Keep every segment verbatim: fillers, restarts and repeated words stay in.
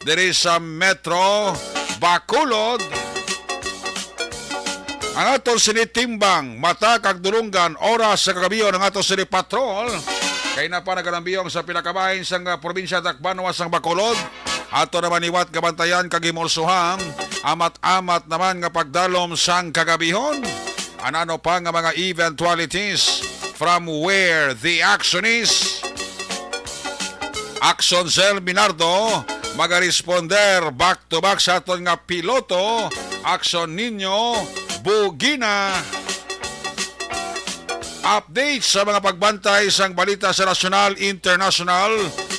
diri sa Metro Bacolod. Ang aton sini timbang, mata kag dulunggan, oras sa kagabihon ang aton sini patrol. Kay na pa nagalambiyong sa pila ka bahin sang, ah, probinsya Dakbanwa sang Bacolod. Ato naman liwat nga bantayan kag himulsuhang amat-amat naman nga pagdalom sang kagabihon. Anano pa nga mga eventualities from where the action is? Action Cell Minardo magaresponder back to back sa aton nga piloto, Action Nino Bugina. Update sa mga pagbantay sang balita sa nasyonal, international,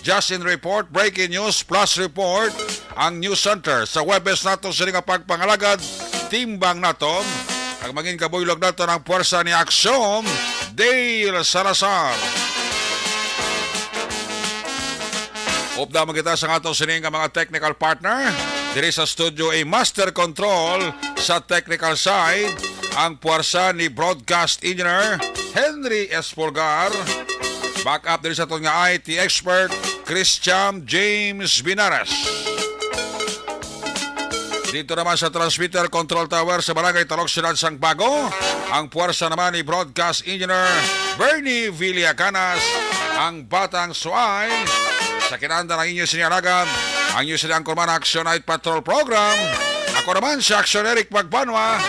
just in report, breaking news, plus report, ang News Center. Sa Webes nato sini nga pagpangalagad, timbang naton, ang mangin kabuylog naton ang puwersa ni Aksyon, Dale Salazar. Upda man kita sa ato sini nga mga technical partner. Diri sa studio, a master control sa technical side, ang puwersa ni broadcast engineer Henry Espolgar. Back up diri sa aton nga I T expert, Christian James Binares. Dito naman sa transmitter control tower sa Barangay Talok, Siyudad sang Bago, ang puwersa naman ni broadcast engineer Bernie Villacanas, ang Batang Suay. Sa kinanda ng inyo sini alagad, ang inyo sini ang Kurman Action Night Patrol Program. Ako naman si Action Eric Magbanwa.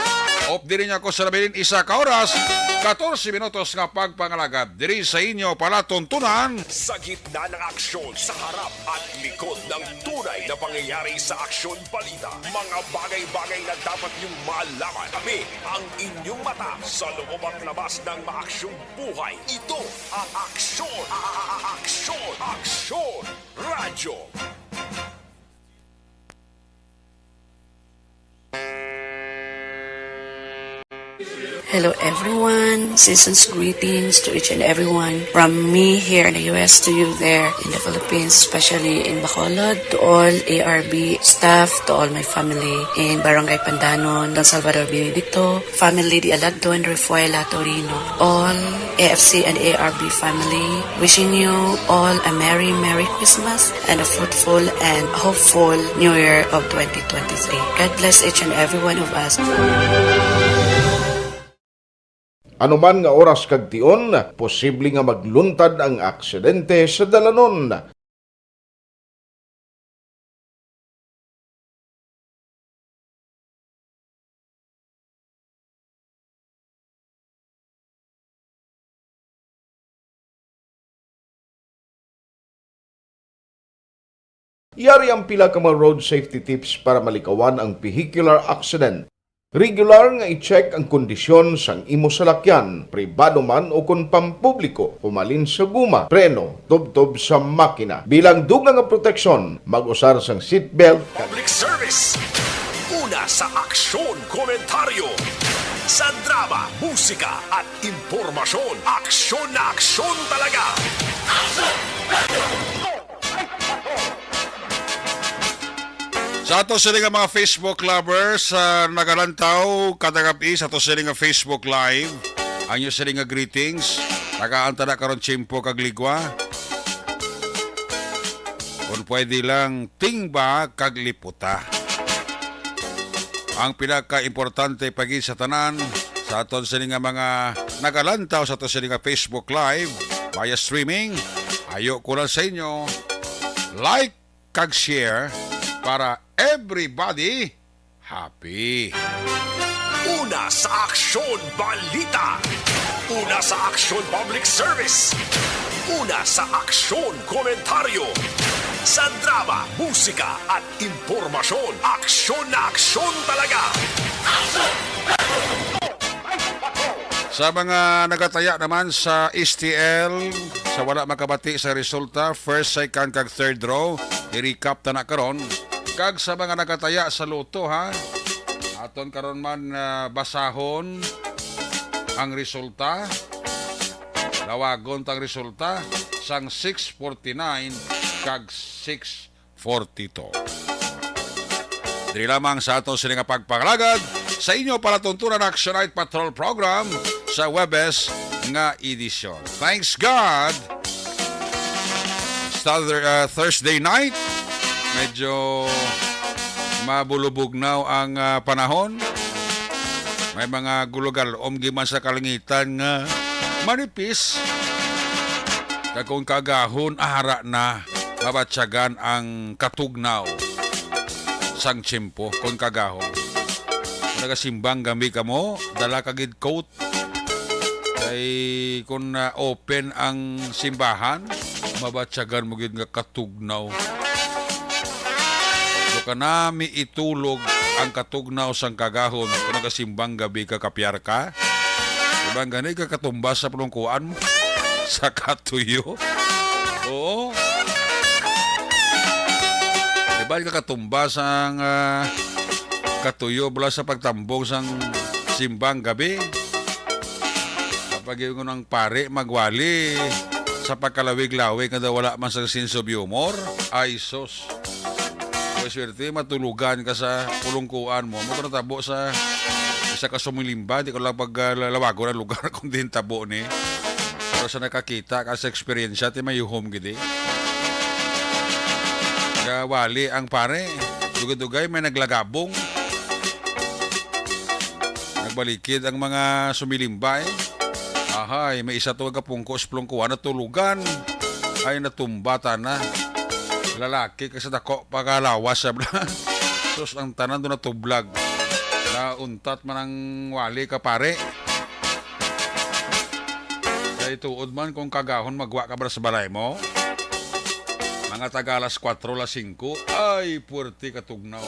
Updi ninyo ako sa nabilin isa ka oras, katorse minutos nga pagpangalagad diri sa inyo palatuntunan. Sa gitna ng aksyon, sa harap at likod ng tunay na pangyayari sa aksyon balita, mga bagay-bagay na dapat niyong malaman. Kami ang inyong mata sa loob at labas ng maaksyong buhay. Ito ang Aksyon, a-, a-, a-, Aksyon, Aksyon Radyo. Hello everyone. Season's greetings to each and everyone. From me here in the U S to you there in the Philippines, especially in Bacolod, to all A R B staff, to all my family in Barangay Pandanon, Don Salvador Benedicto, family, the Alagdo and Refuela Torino, all A F C and A R B family, wishing you all a merry, merry Christmas and a fruitful and hopeful New Year of twenty twenty-three. God bless each and every one of us. Anuman nga oras kag tion, posible nga magluntad ang aksidente sa dalanon. Yari ang pila ka mga road safety tips para malikawan ang vehicular accident. Regular nga i-check ang kondisyon sang imo salakyan, pribado man o kon pampubliko, humalin sa guma, preno, tubtob sa makina. Bilang dugang nga proteksyon, mag-usar sang seatbelt. Public service. Una sa aksyon, komentaryo. Sa drama, musika, at impormasyon. Aksyon na aksyon talaga. Sa ato sini nga mga Facebook lovers, ah, nagalantaw kada gab-i sa ato sini nga Facebook Live, ang inyo sini nga greetings. Tagaan ta na karon tiyempo kag ligwa. Kung pwede lang, tingba kag liputa. Ang pinakaimportante pa gid sa tanan, sa aton sini nga mga nagalantaw sa ato sini nga Facebook Live via streaming, ayo ko lang sa inyo, like kag share para everybody happy. Una sa aksyon, balita. Una sa aksyon, public service. Una sa aksyon, komentaryo. Sa drama, musika, at impormasyon, aksyon na aksyon talaga. Sa mga nagataya naman sa S T L, sa wala makabati sa resulta, first, second, kag third row, i-recap ta na karon. Kag sa mga nagataya sa Lotto, ha, aton karon man, ah, basahon ang resulta. Lawagon tang resulta sang six forty-nine kag six forty-two. Diri lamang sa ato sini nga pagpangalagad sa inyo palatuntunan Action Night Patrol Program sa Webes nga edisyon. Thanks God! Saturday, uh, Thursday night, Medyo mabulubugnaw ang, ah, panahon. May mga gulugalom giman sa kalangitan nga manipis. Kag kung kaagahon, ara na, mabatyagan ang katugnaw sang tiyempo kung kaagahon. Kung nagasimbang gami kamo, dala ka gid coat. Kay kung na-open ang simbahan, mabatyagan mo gid nga katugnaw. So, kanami itulog ang katugnaw sang kaagahon kung nagasimbang gami ka, kapyar ka. Diba, gani ka katumba sa pulungkuan mo? Sa katuyo? Oo. Diba, ka katumba sang, ah, katuyo bala sa pagtambong sang simbang gami? Kapag yung ang pare magwali sa pagkalawig-lawig nga daw wala man sa sense of humor, ay sus. Kung swerte, matulugan ka sa pulungkuan mo. Mo natabo sa isa ka sumilimba, di ko lang pag, ah, lalawagon ang lugar kung din tabo ni. Pero sa nakakita ka sa eksperyensya, ti mayuhom gid eh. Kaya wali ang pare, dugay-dugay may naglagabong. Nagbalikid ang mga sumilimba eh. Ahay, may isa to kapungko sa pulungkuan, natulugan. Ay, natumba tana. Lalaki kasi dako pa kalawas siya, bla. Sus, ang tanan doon natublag. Nauntat man ang wali ka, pare. Kay tuod man kung kaagahon magwa ka bala sa balay mo. Mga taga alas kwatro, alas singko, ay, puwerte katugnaw.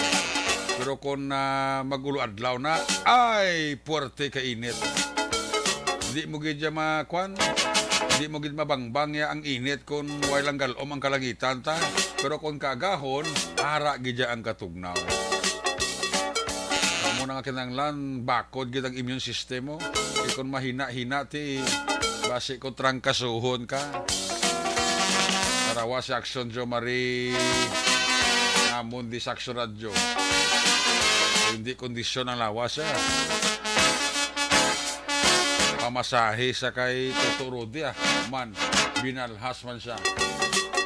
Pero kung, ah, mag-ulo adlaw na, ay, puwerte ka init. Di mo gid ya ma-, kwan? Di mo gid mabangbang ya ang init kung way lang galom ang kalangitan ta. Pero kung kaagahon, ara gid ya ang katugnaw. Amo na nga kinahanglan, bakod gid ang immune system mo. Kay kung mahina-hina ti, basi ko trangkasuhon ka. Tarawa si Action Jo Marie, namon di sa Action Radyo. Hindi kondisyon ang lawas, ah. Pamasahe sa kay Toto Rudy, ah. Man, binalhas man siya.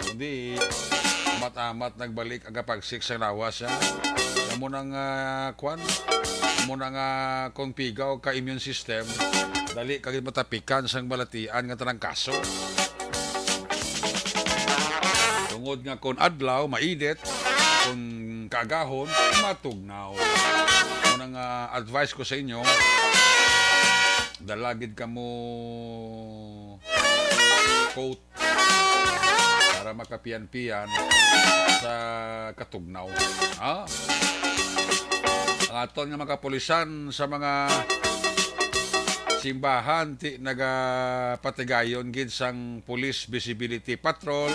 Kundi, amat-amat nagbalik ang kapagsik sa lawas, ah. Amo nang, ah, kwan? Amo nang, ah, kung pigaw ka immune system, dali ka gid matapikan sang balatian nga trangkaso. Tungod nga kon adlaw, mainit, kon kaagahon, matugnaw. Amo nang, ah, advice ko sa inyo, dala gid kamo coat para makapiyan-piyan sa katugnaw. Ha? Ang aton nga mga kapulisan sa mga simbahan, ti nagapatigayon gid sang Police Visibility Patrol,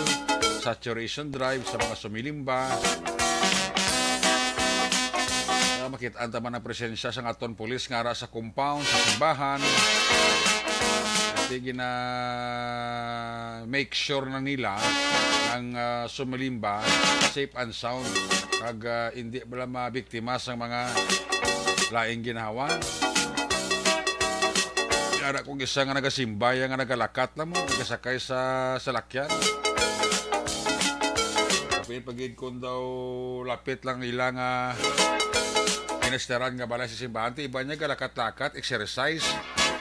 saturation drive sa mga sumilimba. Para makit-an ta man ang presensya sang aton pulis nga ara sa compound, sa simbahan. Sige na, make sure na nila ang, ah, sumilimba safe and sound. Kag, ah, hindi bala mabiktima sang mga laing ginhawa. Ara kung isa nga nagasimba, ya nga nagalakat lang mo, nagasakay sa salakyan. Kapin pagid kung daw lapit lang ila nga ginasdaran nga balay sa simbahan, ti iba niya galakat-lakat, exercise.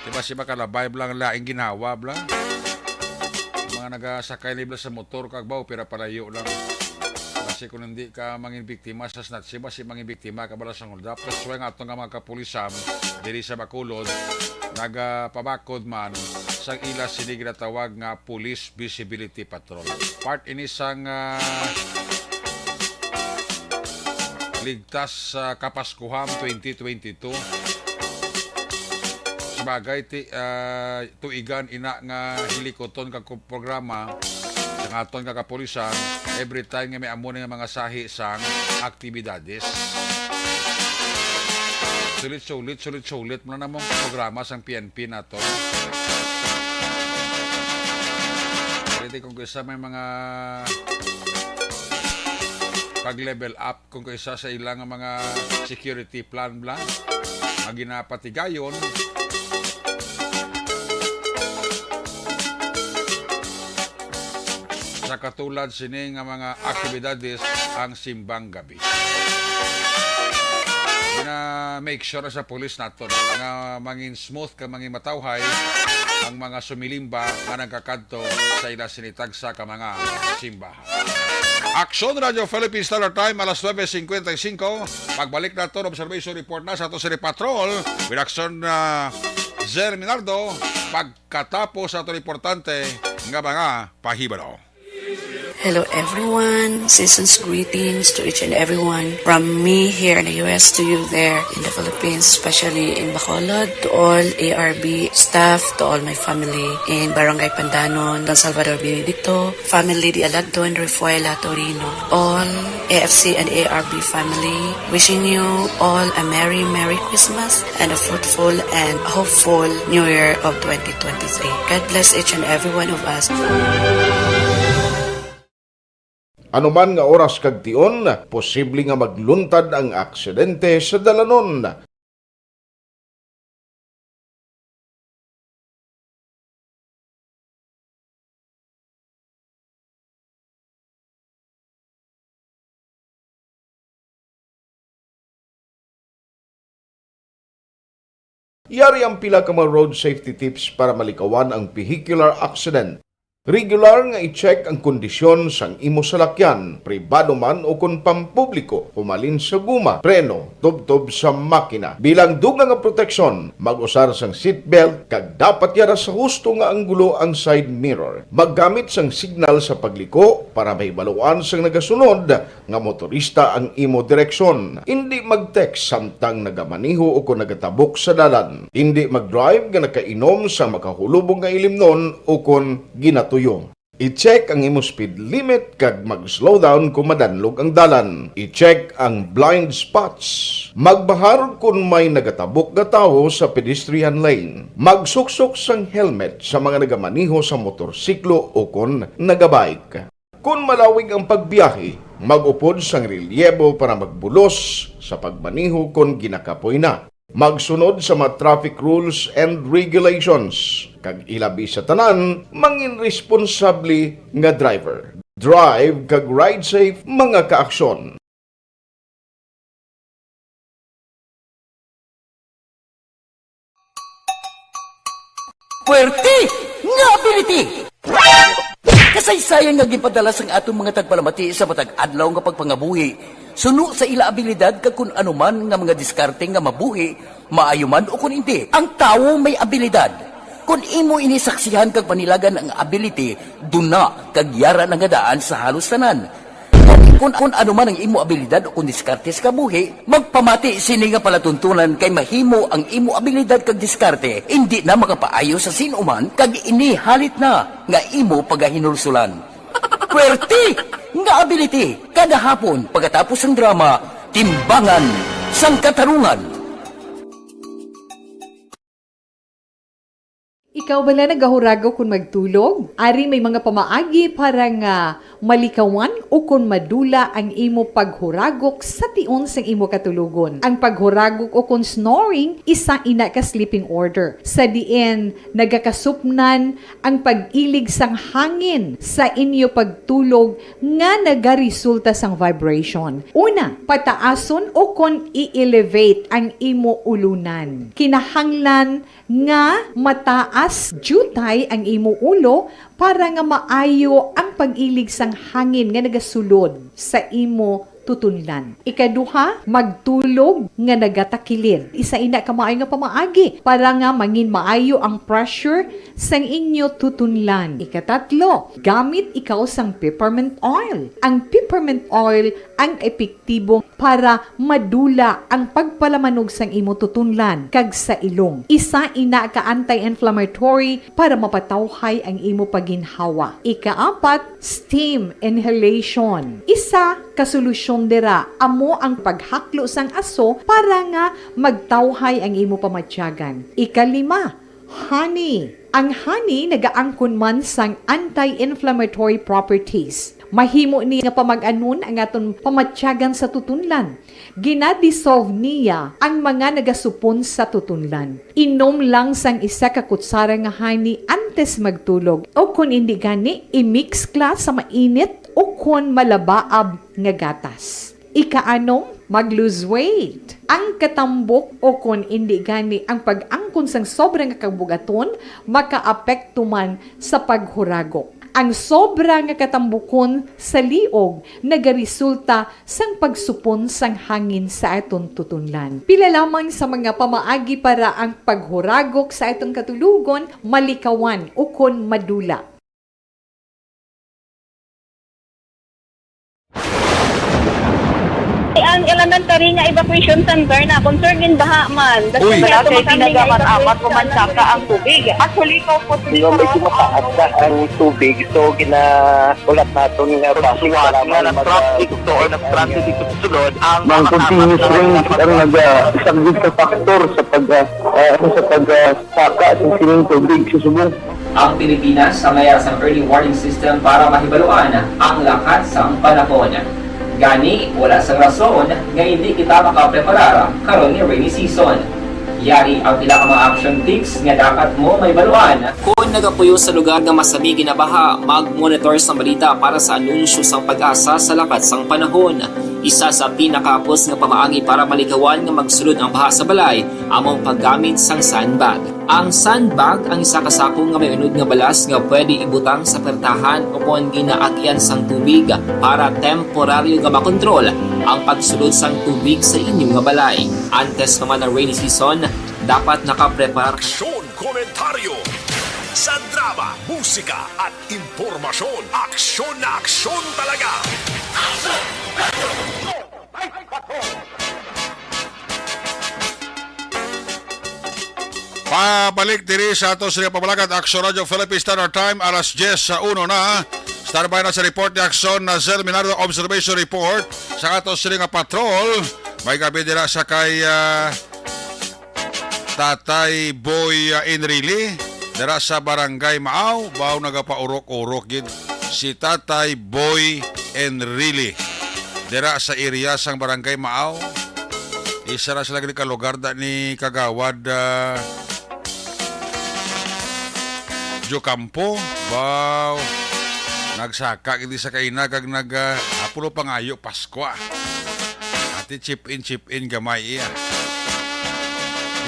Di ba si makalabay bala ang laing ginhawa bala? Mga nagasakay ni bala sa motor, kag baw, pira palayo lang. Kasi kung hindi ka mangin biktima sa snatch, basi mangin biktima ka bala sa hold up. That's why nga ato nga mga kapulisan diri sa Bacolod nagapabakod man sa ila sini ginatawag nga Police Visibility Patrol. Part ini sang, ah, Ligtas sa Kapaskuhan twenty twenty-two. Sabagay, ti-, ah, tuigan ina nga hilikuton kag programa sa aton nga kapulisan, every time nga may amo nga mga sahi sang aktibidades. Sulit-sulit, sulit-sulit mo na namang programa sang P N P nato. Pwede kung kisa may mga pag-level up kung kaisa sa ilang mga security plan bala nga ginapatigayon sa Katulad sini nga mga aktibidades ang simbang gabi. Gina-make sure sa pulis naton nga mangin smooth kag mangin matawhay ang mga sumilimba nga nagkakadto sa ila sini tagsa ka mga simbahan. Aksyon Radio Philippines Standard Time, alas nuebe cincuenta y cinco. Pagbalik naton, observation report na sa aton sini patrol. With Aksyon, ah, Zen Minardo, pagkatapos sa aton importante nga mga pahibalo. Hello everyone. Season's greetings to each and everyone. From me here in the U S to you there in the Philippines, especially in Bacolod, to all A R B staff, to all my family in Barangay Pandanon, Don Salvador Benedicto, family Di Alagdon, Refuela, Torino, all A F C and A R B family, wishing you all a merry, merry Christmas and a fruitful and hopeful New Year of twenty twenty-three. God bless each and every one of us. Ano man nga oras kag tion, posible nga magluntad ang aksidente sa dalanon. Yari ang pila ka mga road safety tips para malikawan ang vehicular accident. Regular nga i-check ang kondisyon sang imo salakyan, pribado man o kon pampubliko, humalin sa guma, preno, tubtob sa makina. Bilang dugang nga proteksyon, mag-usar sang seatbelt kag dapat yara sa husto nga anggulo ang side mirror. Maggamit sang signal sa pagliko para mahibaluan sang nagasunod nga motorista ang imo direksyon. Indi mag-text samtang nagamaneho o kon nagatabok sa dalan. Indi mag-drive nga nakainom sa makahulubong nga ilimnon o kon ginatuyo. I-check ang imo speed limit kag mag-slow down kon madanlog ang dalan. I-check ang blind spots. Magbahar kon may nagatabok nga tawo sa pedestrian lane. Magsuksok sang helmet sa mga nagamaneho sa motorsiklo o kon nagabike. Kon malawig ang pagbiyahe, mag-upod sang relyebo para magbulos sa pagmaneho kon ginakapoy na. Magsunod sa mga traffic rules and regulations, kag ilabi sa tanan, mangin responsable nga driver. Drive kag ride safe, mga kaaksyon. Puwerte nga ability! Kasaysayan nga ginpadala sang aton mga tagpalamati sa matag adlaw nga pagpangabuhi suno sa ila abilidad kag kun ano man nga mga diskarte nga mabuhi, maayo man o kun indi. Ang tawo may abilidad. Kun imo ini saksihan kag panilagan ang ability, duna kag yara na nga daan sa halos tanan. Kun, kun ano man ang imo abilidad o kon diskarte sa kabuhi, magpamati sini nga palatuntunan kay mahimo ang imo abilidad kag diskarte indi na makapaayo sa sin-o man kag ini halit na nga imo pagahinulsulan. Puwerte nga ability kada hapon pagkatapos sang drama Timbangan sang Katarungan. Ikaw bala nagahuragok kon magtulog? Ari may mga pamaagi para nga malikawan ukon madula ang imo paghuragok sa tion sang imo katulogon. Ang paghuragok ukon snoring isa ina ka sleeping order, sa diin nagakasupnan ang pag-ilig sang hangin sa inyo pagtulog nga nagaresulta sang vibration. Una, pataason ukon i-elevate ang imo ulunan. Kinahanglan nga mataas diutay ang imo ulo para nga maayo ang pag-ilig sang hangin nga nagasulod sa imo tutunlan. Ikaduha, magtulog nga nagatakilid. Isa ina ka maayo nga pamaagi para nga mangin maayo ang pressure sang inyo tutunlan. Ikatatlo, gamit ikaw sang peppermint oil. Ang peppermint oil ang epektibo para madula ang pagpalamanog sang imo tutunlan kag sa ilong. Isa ina ka anti-inflammatory para mapatawhay ang imo paginhawa. Ikaapat, steam inhalation. Isa ka solusyon dira amo ang paghaklo sang aso para nga magtawhay ang imo pamatyagan. Ikalima, honey. Ang honey nagaangkon man sang anti-inflammatory properties. Mahimo ni nga pamag-anon ang aton pamatyagan sa tutunlan. Gina-dissolve niya ang mga nagasupon sa tutunlan. Inom lang sang isa ka kutsara nga honey Antes magtulog, o kon indi gani, i-mix kla sa mainit o kon malabaab nga gatas. Ikaanom, mag-lose weight. Ang katambok o kon indi gani ang pag-angkon sang sobra nga kabugaton makaapekto man sa paghuragok. Ang sobra nga katambukon sa liog nagaresulta sang pagsupon sang hangin sa aton tutunlan. Pila lamang sa mga pamaagi para ang paghuragok sa aton katulogon, malikawan ukon madula. Ang elementary nga evacuation center na concern gin baha man. Uy. Wala kay tinaga man amat ko man saka ang tubig. Actually, ko po. Di ba, medyo mataas na ang tubig, so ginaulat naton nga basi wala man nag-traffic to or nag-transit dito sa sulod ang mga continuous rain ang nag-, ah, isa gid sa factor sa pag, ah, ah, ano, sa pag, ah, saka sa sining tubig sa subong. Ang Pilipinas sa mayar sang early warning system para mahibaluan ang lakat sang panahon. Gani, wala sang rason nga indi kita makapreparar karon nga rainy season. Yari ang pila ka mga action tips nga dapat mo mahibaluan. Kon nagapuyo sa lugar nga masami ginabaha, mag-monitor sang balita para sa anunsyo sang PAGASA sa lakat sang panahon. Isa sa pinakahapos nga pamaagi para malikawan nga magsulod ang baha sa balay amo ang paggamit sang sandbag. Ang sandbag ang isa ka sako nga may unod nga balas nga pwede ibutang sa pertahan o kon ginaagyan sang tubig para temporaryo nga makontrol ang pagsulod sang tubig sa inyo nga balay. Antes pa man ang rainy season, dapat nakapreparar ka na. Aksyon, komentaryo. Sa drama, musika, at impormasyon, aksyon na aksyon talaga. Pabalik diri sa ato sini pamalakat, Aksyon Radyo Philippines Standard Time, alas diyes sa uno na. Standby na sa report ni Aksyon na Zel Minardo, observation report sa ato sini nga patrol. May gabi dira sa kay, ah, Tatay Boy, ah, Enrile, dira sa Barangay Maaw, baw nagapaurok-urok gid si Tatay Boy Enrile. Dira sa area sang Barangay Maaw, isa ra sila gid ka lugar da ni Kagawad, ah, Jocampo. Baw, nagsaka gid sa kaina kag nag, ah, apulo pangayo Paskwa. Ati chip in, chip in gamay iya.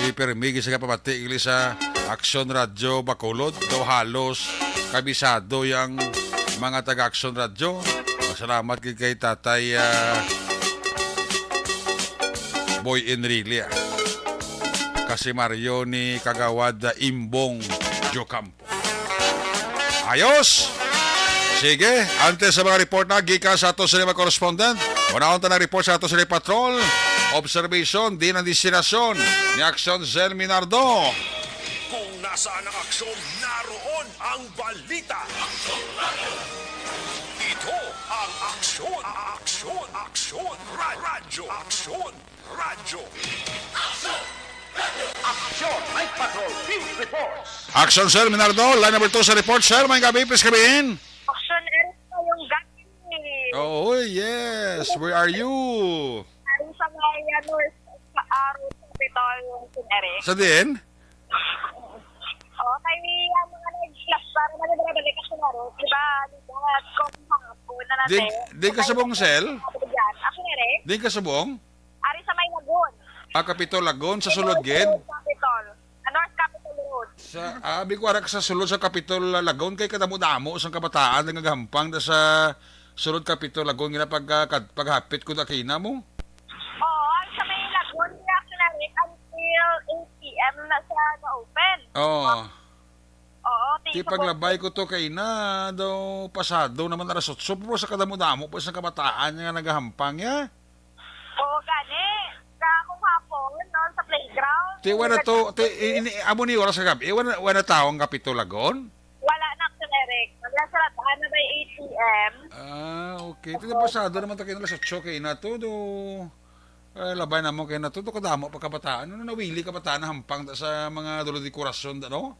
Di permi gid sa kapamati gili sa Aksyon Radyo Bacolod, daw halos kabisado yang mga taga Aksyon Radyo. Masalamat gid kay Tatay, ah, Boy Enrile, ah. Kasi Mario ni Kagawad, ah, Imbong Jocampo. Ayos! Sige, antes sa mga report na gikan sa ato sini mga correspondent, unahon ta na report sa ato sini patrol. Observation, din ang destinasyon ni Aksyon Zel Minardo. Kung nasaan ang aksyon, naroon ang balita. Ito ang Aksyon, Aksyon, Aksyon, Ra-, Radyo, Aksyon. Radyo. Action Night Patrol Field Reports. Action, Sir Minardo. Line number two sa report, sir. May gabi, please, kabihin. Action, Eric, ngayong gabi. Oh, yes. Where are you? Ari sa may, ano, sa Aro, sa Capitol, Sir Eric. Sa din? Oh, kay, ah, mga nag-class para na nila balik ako na rin. Di ba, di ba, kung hapon na Di, natin. Di ka subong, Sel? Ako na rin. Di ka subong? Ari sa may Lagun. Ah, Capitol Lagun, sa sulod gid? Capitol. Ah, North Capitol Road. Sa, ah, abi ko, ara ka sa sulod sa Capitol, ah, Lagun, kay kadamo-damo sang kabataan nga nagahampang da sa sulod Capitol Lagun, nga pag, ah, kad-, paghapit ko da kina mo. Oo, ang sa may Lagun, nga actually, until eight P M na siya na-open. Oo. Oo, Ti tingkod paglabay ko to kay na daw pasado naman alas otso, pero sa kadamo-damo pa sa kabataan nga nagahampang ya. Oo, gani. Sa akong hapon, no, sa playground. Ti wala to, ti, ini, amo ni oras sa gabi, wala, wala tao ang Capitol Lagun? Wala na, Sir Eric. Wala sa lahat, ano, by eight P M. Ah, okay. Ti pasado naman ta kay alas otso kay na to, do, eh, labay na mo kay na to, do kadamo pa kabataan. Ano, nawili kabataan na hampang ta sa mga Dolor de Corazon, ano?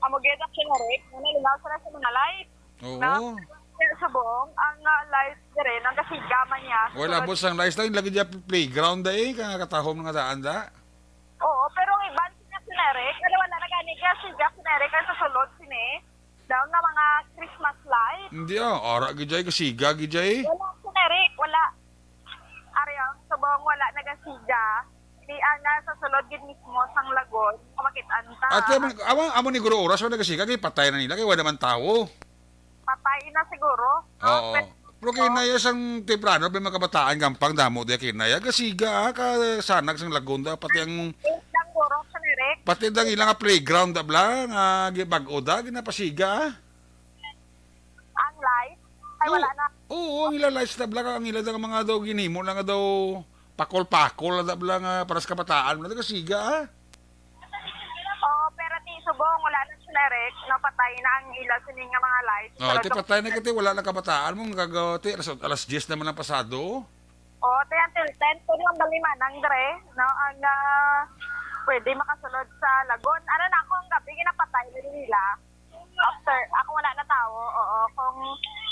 Amo gid ang generic, nga nalingaw sila sa mga light. Oo. Na, kaya subong, ang, ah, light dire, nang kasiga man niya. Wala, boss, ang light lang, lagi dyan playground da eh, kaya katahom nga daan da. Oo, pero ang iban sila generic, ano, wala na gani Siga, siga, Action Eric, ang susulod sini. Daw nga mga Christmas light. Hindi ah, ara gid jay, kasiga gid jay. Wala, Action Eric, wala. Ari, ang subong wala nagasiga. Di ang nasa sulod gid mismo sang lagon, makit-an ta. Ate, amo, amo, amo ni guro oras, wala nagasiga, kay patay na nila, kay wala man tawo. Patay na siguro. Oo. Pero kinaya sang temprano, may mga kabataan, gampang damo diya kinaya. Gasiga, ah, kasanag sang lagon da, pati ang Eight lang guro, Action Eric. Pati ang ilang playground da bla, nga gibag-o da, ginapasiga, ah. Ang light, ay, wala na. Oo, ang ila lights da bla, ang ila da nga mga daw ginhimo na nga daw pakol-pakol na da bla nga para sa kabataan, wala da gasiga, ah. Oo, pero ti subong, wala na sila, Rex, no? Patay na ang ila sini nga mga lights. Oh, pero ti do- patay na kay ti wala na kabataan mo, nga gagawa ti alas, alas diyes naman ang pasado. Oo, ti until ten, pero ang balimanang, dre, no? Ang, ah, pwede makasulod sa lagon. Ano na, kung gabi, ginapatay na nila. After, ako wala na tawo, oo. Kung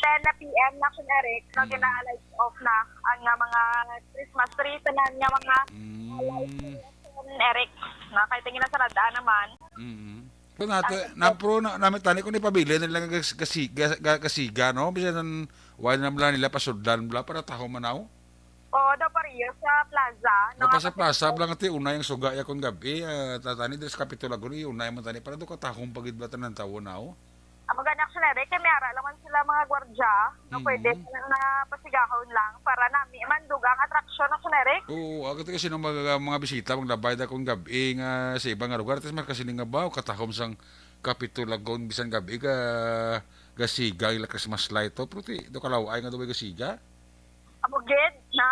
ten p m na, Action Eric, no, Mm. gina-lights off na ang, ah, mga Christmas tree, tanan nga mga, ah, lights, Mm. Action Eric, no, kay tingin na sa radaan naman. Mm. Kung nato, Ang na, pero na, namin tani kung ipabilin nila nga gas-, gasi-, ga-, ga-, gasiga, no? Bisan wala na bala nila pasudlan bala para taho manaw. Oo, daw pareho sa plaza, no, Dapat sa kasi plaza lang ti unay ang suga ya kon gabi, ah, tatani diri sa Capitol Lagoon, eh, unay man tani para do katahom pa gid ba tanan tawo now? Amo gani, Action Eric, kay may ara lang man sila mga gwardya, no, Mm. pwede na, na pasigahon lang para nami man dugang atraksyon, Action Eric. Oo, ako ti kasi nung mga, mga bisita, maglabay da kung gabi nga sa ibang nga lugar, tas makasiling nga ba, katahom sang Capitol Lagoon, bisan gabi ka gasiga ila Christmas light to, pero ti, do kalaw-ay nga do may gasiga. Amo gid, no?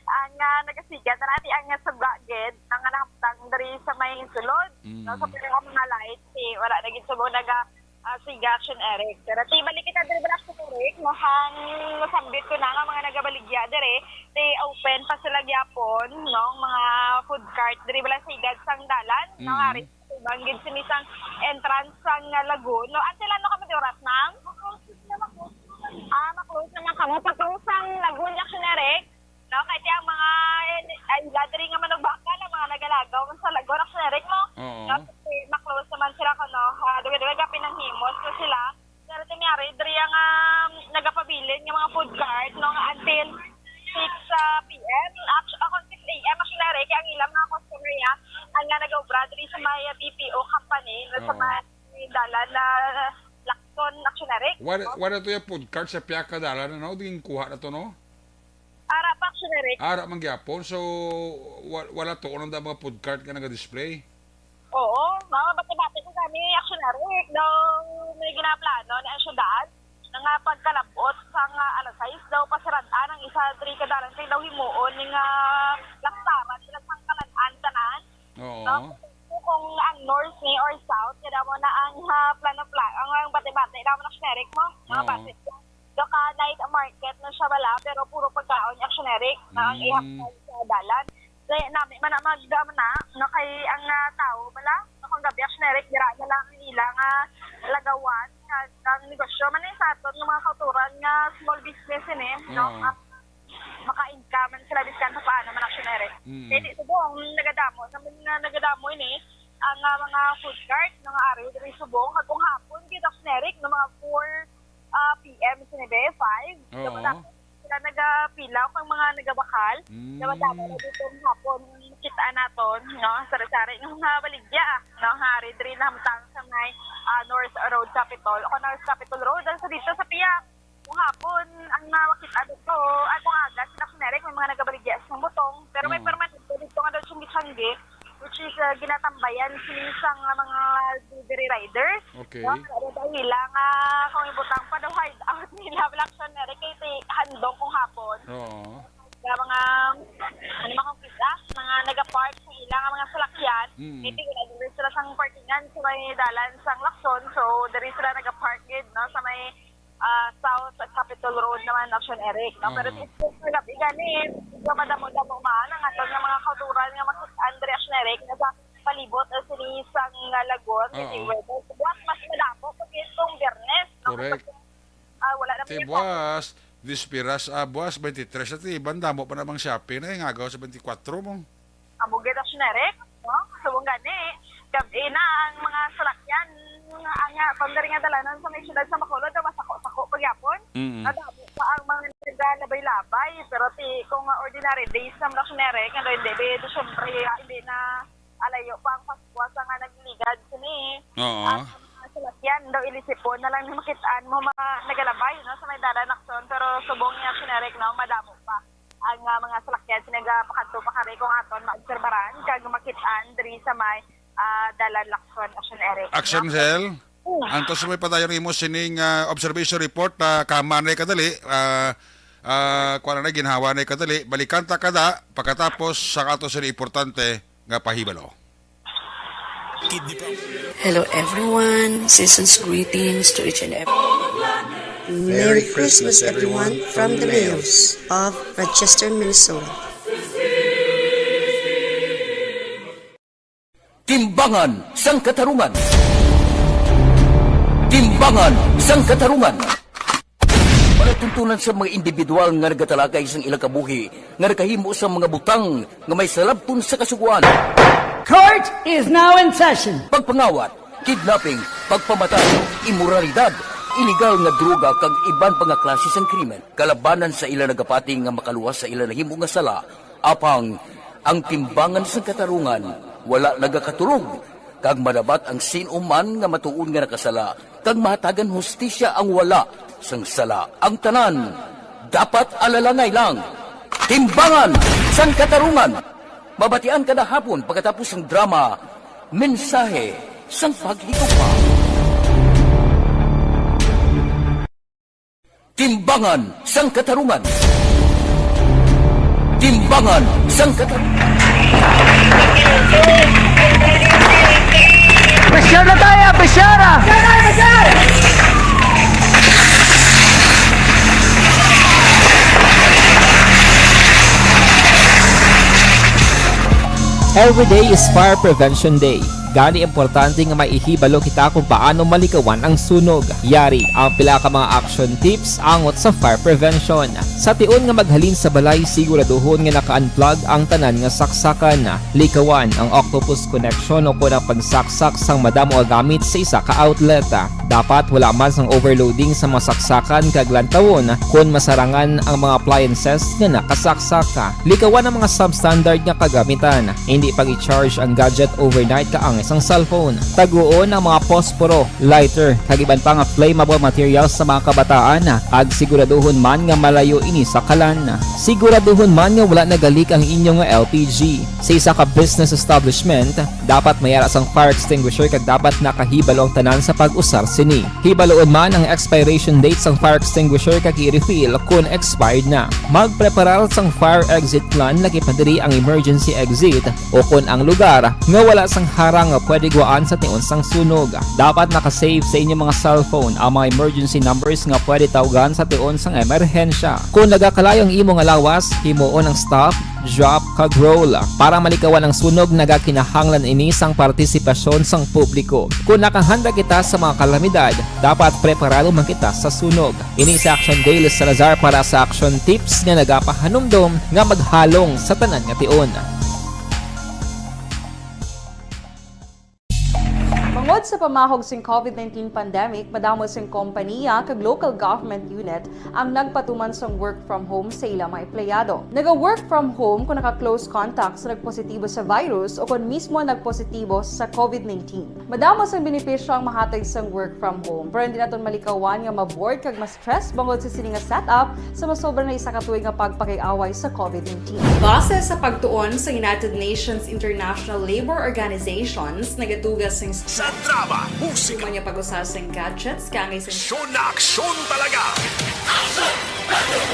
Ang, ah, nagasiga, tara, ti ang, ah, suga gid, ang, ah, nahamtang diri sa may sulod, no? Sa Mm. mga, mga light, si, wala na gid subong naga, ah, siga, Action Eric. Pero ti, balik kita diri, bala, Action Eric, no? Hang nasambit ko na nga mga nagabaligya diri, ti open pa sila gyapon, no? Mga food cart diri, bala, sa igad sang dalan, no? Mm. Ari Tubang gid sini sang entrance sang, ah, lagoon, no? Until ano kamo ti oras, ma'am? Ah, ma-close naman kamo. Pag-close sang lagoon, Action Eric, no? Kay ti ang mga, eh, ay, ladri nga manubakal, ang mga nagalagaw man sa lagoon, Action Eric, no? Oo. No? Kasi ma-close naman sila, kuno, ah, duga-duga pinanghimos na sila. Pero ti may ari, diri ang, um, nagapabilin nga mga food cart, no, nga until six, ah, p m. Actu-, ako, six a m, Action Eric, ang ilang mga customer niya, ang nga nag-obra diri sa may, ah, B P O company, no, sa Oo. may dalan na Lacson, Action Eric, Wala, no? Wala to yung food cart sa piyaka dalan, no? Di kuha na to, no? Ara pa, Action Eric. Ara man gyapon. So, wa-, wala to, unang da mga food cart nga naga-display? Oo, mga bati-bati ko kami, Action Eric, daw may ginaplano na ang syudad na nga pagkalabot sa nga alas sais daw pasirad-an ang isa diri ka dalan kay daw himuon ni nga laksaran sila sang kalan-an tanan. Oo. No? Kung ang north ni or south, kaya mo na ang, ah, plano-plano, ang, ang bati-bati naman, Action Eric, mo? Mga Oo. bati. Do ka night market na siya bala, pero puro pagkaon, Action Eric, na ang Mm. ihap sa dalan. Kay nami man na mag-, ano na, no, kay ang, ah, tao bala, no, kung gabi, Action Eric, dira na lang ang ilang, ah, lagawan, nga ang negosyo man eh, sa aton nga mga kauturan nga small business ini, no? Oo. Ang maka-income man sila biskan pa paano man, Action Eric. Mm. Kay di subong nagadamo naman nga nagadamo ini ang, ah, mga food cart, mga ari diri subong, kag kung hapon gid, Action Eric, no, mga four, ah, p m sini be, five. Oo. Dapat sila nagapila kag mga nagabakal. Mm. Dapat dapat na dito ang hapon, kita naton, no, sari-sari ng mga baligya, no, nga ari diri na hamtang sa may, ah, North Road Capitol, o North Capitol Road, dahil sa dito sa piyak. Kung hapon, ang nakita dito, ay, kung aga, sila Action Eric, may mga nagabaligya sa butong, pero may Oo. permanente dito nga daw siyang gitanggi, which is, uh, ginatambayan sini sang mga delivery riders. Okay. No? Kaya daw nila nga, kung ibutang pa daw hideout nila, wala Action Eric, kay ti-, handong kung hapon. Oo. Nga mga, ano, mga kung kita, mga nagapark sa ilang mga salakyan, Mm. kay ti-, wala din sila sang parkingan sa may dalan sang Lacson, so, diri sila nagapark gid, no, sa may ah, South Capitol Road naman, Action Eric, no? Pero Oo. Sa gabi gani, medyo madamo-damo man ang aton nga mga kauturan nga makit-an diri, Action Eric, nga sa palibot, eh, sini sang, ah, lagoon, Oo. City Weather. Buwas mas madamo pag itong Biyernes, no? Correct. Kapag, ah, wala na Ti may buwas, Disperas, ah, buwas, twenty-three sa ti, bandamo pa namang shopping na, ingagaw sa twenty-four mo. Amo gid, Action Eric, no? Subong gani, Gab-i na ang mga salakyan, ang, ah, kung diri nga dalanan sa may siyudad sa Bacolod, daw masako-sako pa gyapon. Mm. Nadamo pa ang mga nagalabay-labay. Pero ti, kung, ah, ordinary days naman, Kuya Eric, nga daw hindi, be, Disyembre, ah, hindi na alayo pa ang Paskwa sa nga nagligad sini. Oo. Ang mga salakyan daw, ilisipon na lang ni makitaan mo mga nagalabay, no, sa may dalan, Lacson. Pero subong niya, Kuya Eric, no, madamo pa ang, ah, mga salakyan sa nagapakadto pa kari kung aton maobserbaran kag makit-an diri sa may, ah, dalan, Lacson, Kuya Eric, Action no? Cell? Oo. Antos may padayon imo sining, ah, observation report, ah, kama na kadali, ah, ah, kuha na, ginhawa na kadali. Balikan ta kada pagkatapos sa ato sini importante nga pahibalo. Hello everyone, season's greetings to each and every. Merry Christmas, everyone, from the Mayos of Rochester, Minnesota. Timbangan sang Katarungan. Timbangan sang Katarungan. Palatuntunan sa mga individual nga nagatalakay sang ilang kabuhi nga nakahimo sang mga butang nga may salabton sa Kasugoan. Court is now in session. Pagpangawat, kidnapping, pagpamatay, imoralidad, iligal nga droga, kag iban pa nga klase sang krimen kalabanan sa ila nagapati nga makaluwas sa ila nahimo nga sala. Apang ang Timbangan sang Katarungan wala nagakatulog, kag madabat ang sin-o man nga matuod nga nakasala, kag mahatagan hustisya ang wala sang sala. Ang tanan dapat alalangay lang. Timbangan sang Katarungan, mabatian kada hapon pagkatapos sang drama, Mensahe sang Paghigugma. Timbangan sang Katarungan. Timbangan sang Katarungan. Pressure na tayo, pressure na! Every day is Fire Prevention Day. Gani, importante nga may ihibalo kita kung paano malikawan ang sunog. Yari ang pila ka mga action tips angot sa fire prevention. Sa tion nga maghalin sa balay, siguraduhon nga naka-unplug ang tanan nga saksakan. Likawan ang octopus connection o kon ang pagsaksak sang madamo nga gamit sa isa ka outlet. Dapat wala man sang overloading sa mga saksakan kag lantawon kon masarangan ang mga appliances nga nakasaksak. Likawan ang mga substandard nga kagamitan. Indi pag-i-charge ang gadget overnight kaangay sang cellphone. Taguon ang mga posporo, lighter, kag iban pa nga flammable materials sa mga kabataan, kag siguraduhon man nga malayo ini sa kalan. Siguraduhon man nga wala nagalik ang inyo nga L P G. Sa isa ka business establishment, dapat may ara sang fire extinguisher kag dapat nakahibalo ang tanan sa pag-usar sini. Hibaluon man ang expiration date sang fire extinguisher kag i-refill kon expired na. Magpreparar sang fire exit plan, lakip na diri ang emergency exit o kon ang lugar nga wala sang harang nga pwede gwaan sa tion sang sunog. Dapat naka-save sa inyo mga cellphone ang mga emergency numbers nga pwede tawgan sa tion sang emerhensya. Kon nagakalayo ang imo nga lawas, himuon ang stop, drop, kag roll. Para malikawan ang sunog, nagakinahanglan ini sang partisipasyon sang publiko. Kon nakahanda kita sa mga kalamidad, dapat preparado man kita sa sunog. Ini si Action Dale Salazar para sa Action Tips nga nagapahanumdom nga maghalong sa tanan nga tion. Bangod sa pamahog sing COVID nineteen pandemic, madamo sing kompaniya kag local government unit ang nagpatuman sang work from home sa ila mga empleyado. Naga-work from home kung naka-close contact sa nagpositibo sa virus o kon mismo nagpositibo sa COVID nineteen. Madamo sang benepisyo ang mahatag sang work from home, pero hindi naton malikawan nga ma-bored kag ma-stress bangod sa sini nga setup sa masobra na isa ka tuig nga pagpakig-away sa COVID nineteen. Base sa pagtuon sa United Nations International Labor Organizations, nagatuga sing sa drama, musika, human nga pag-usa sing gadgets, kaangay sing aksyon na aksyon talaga.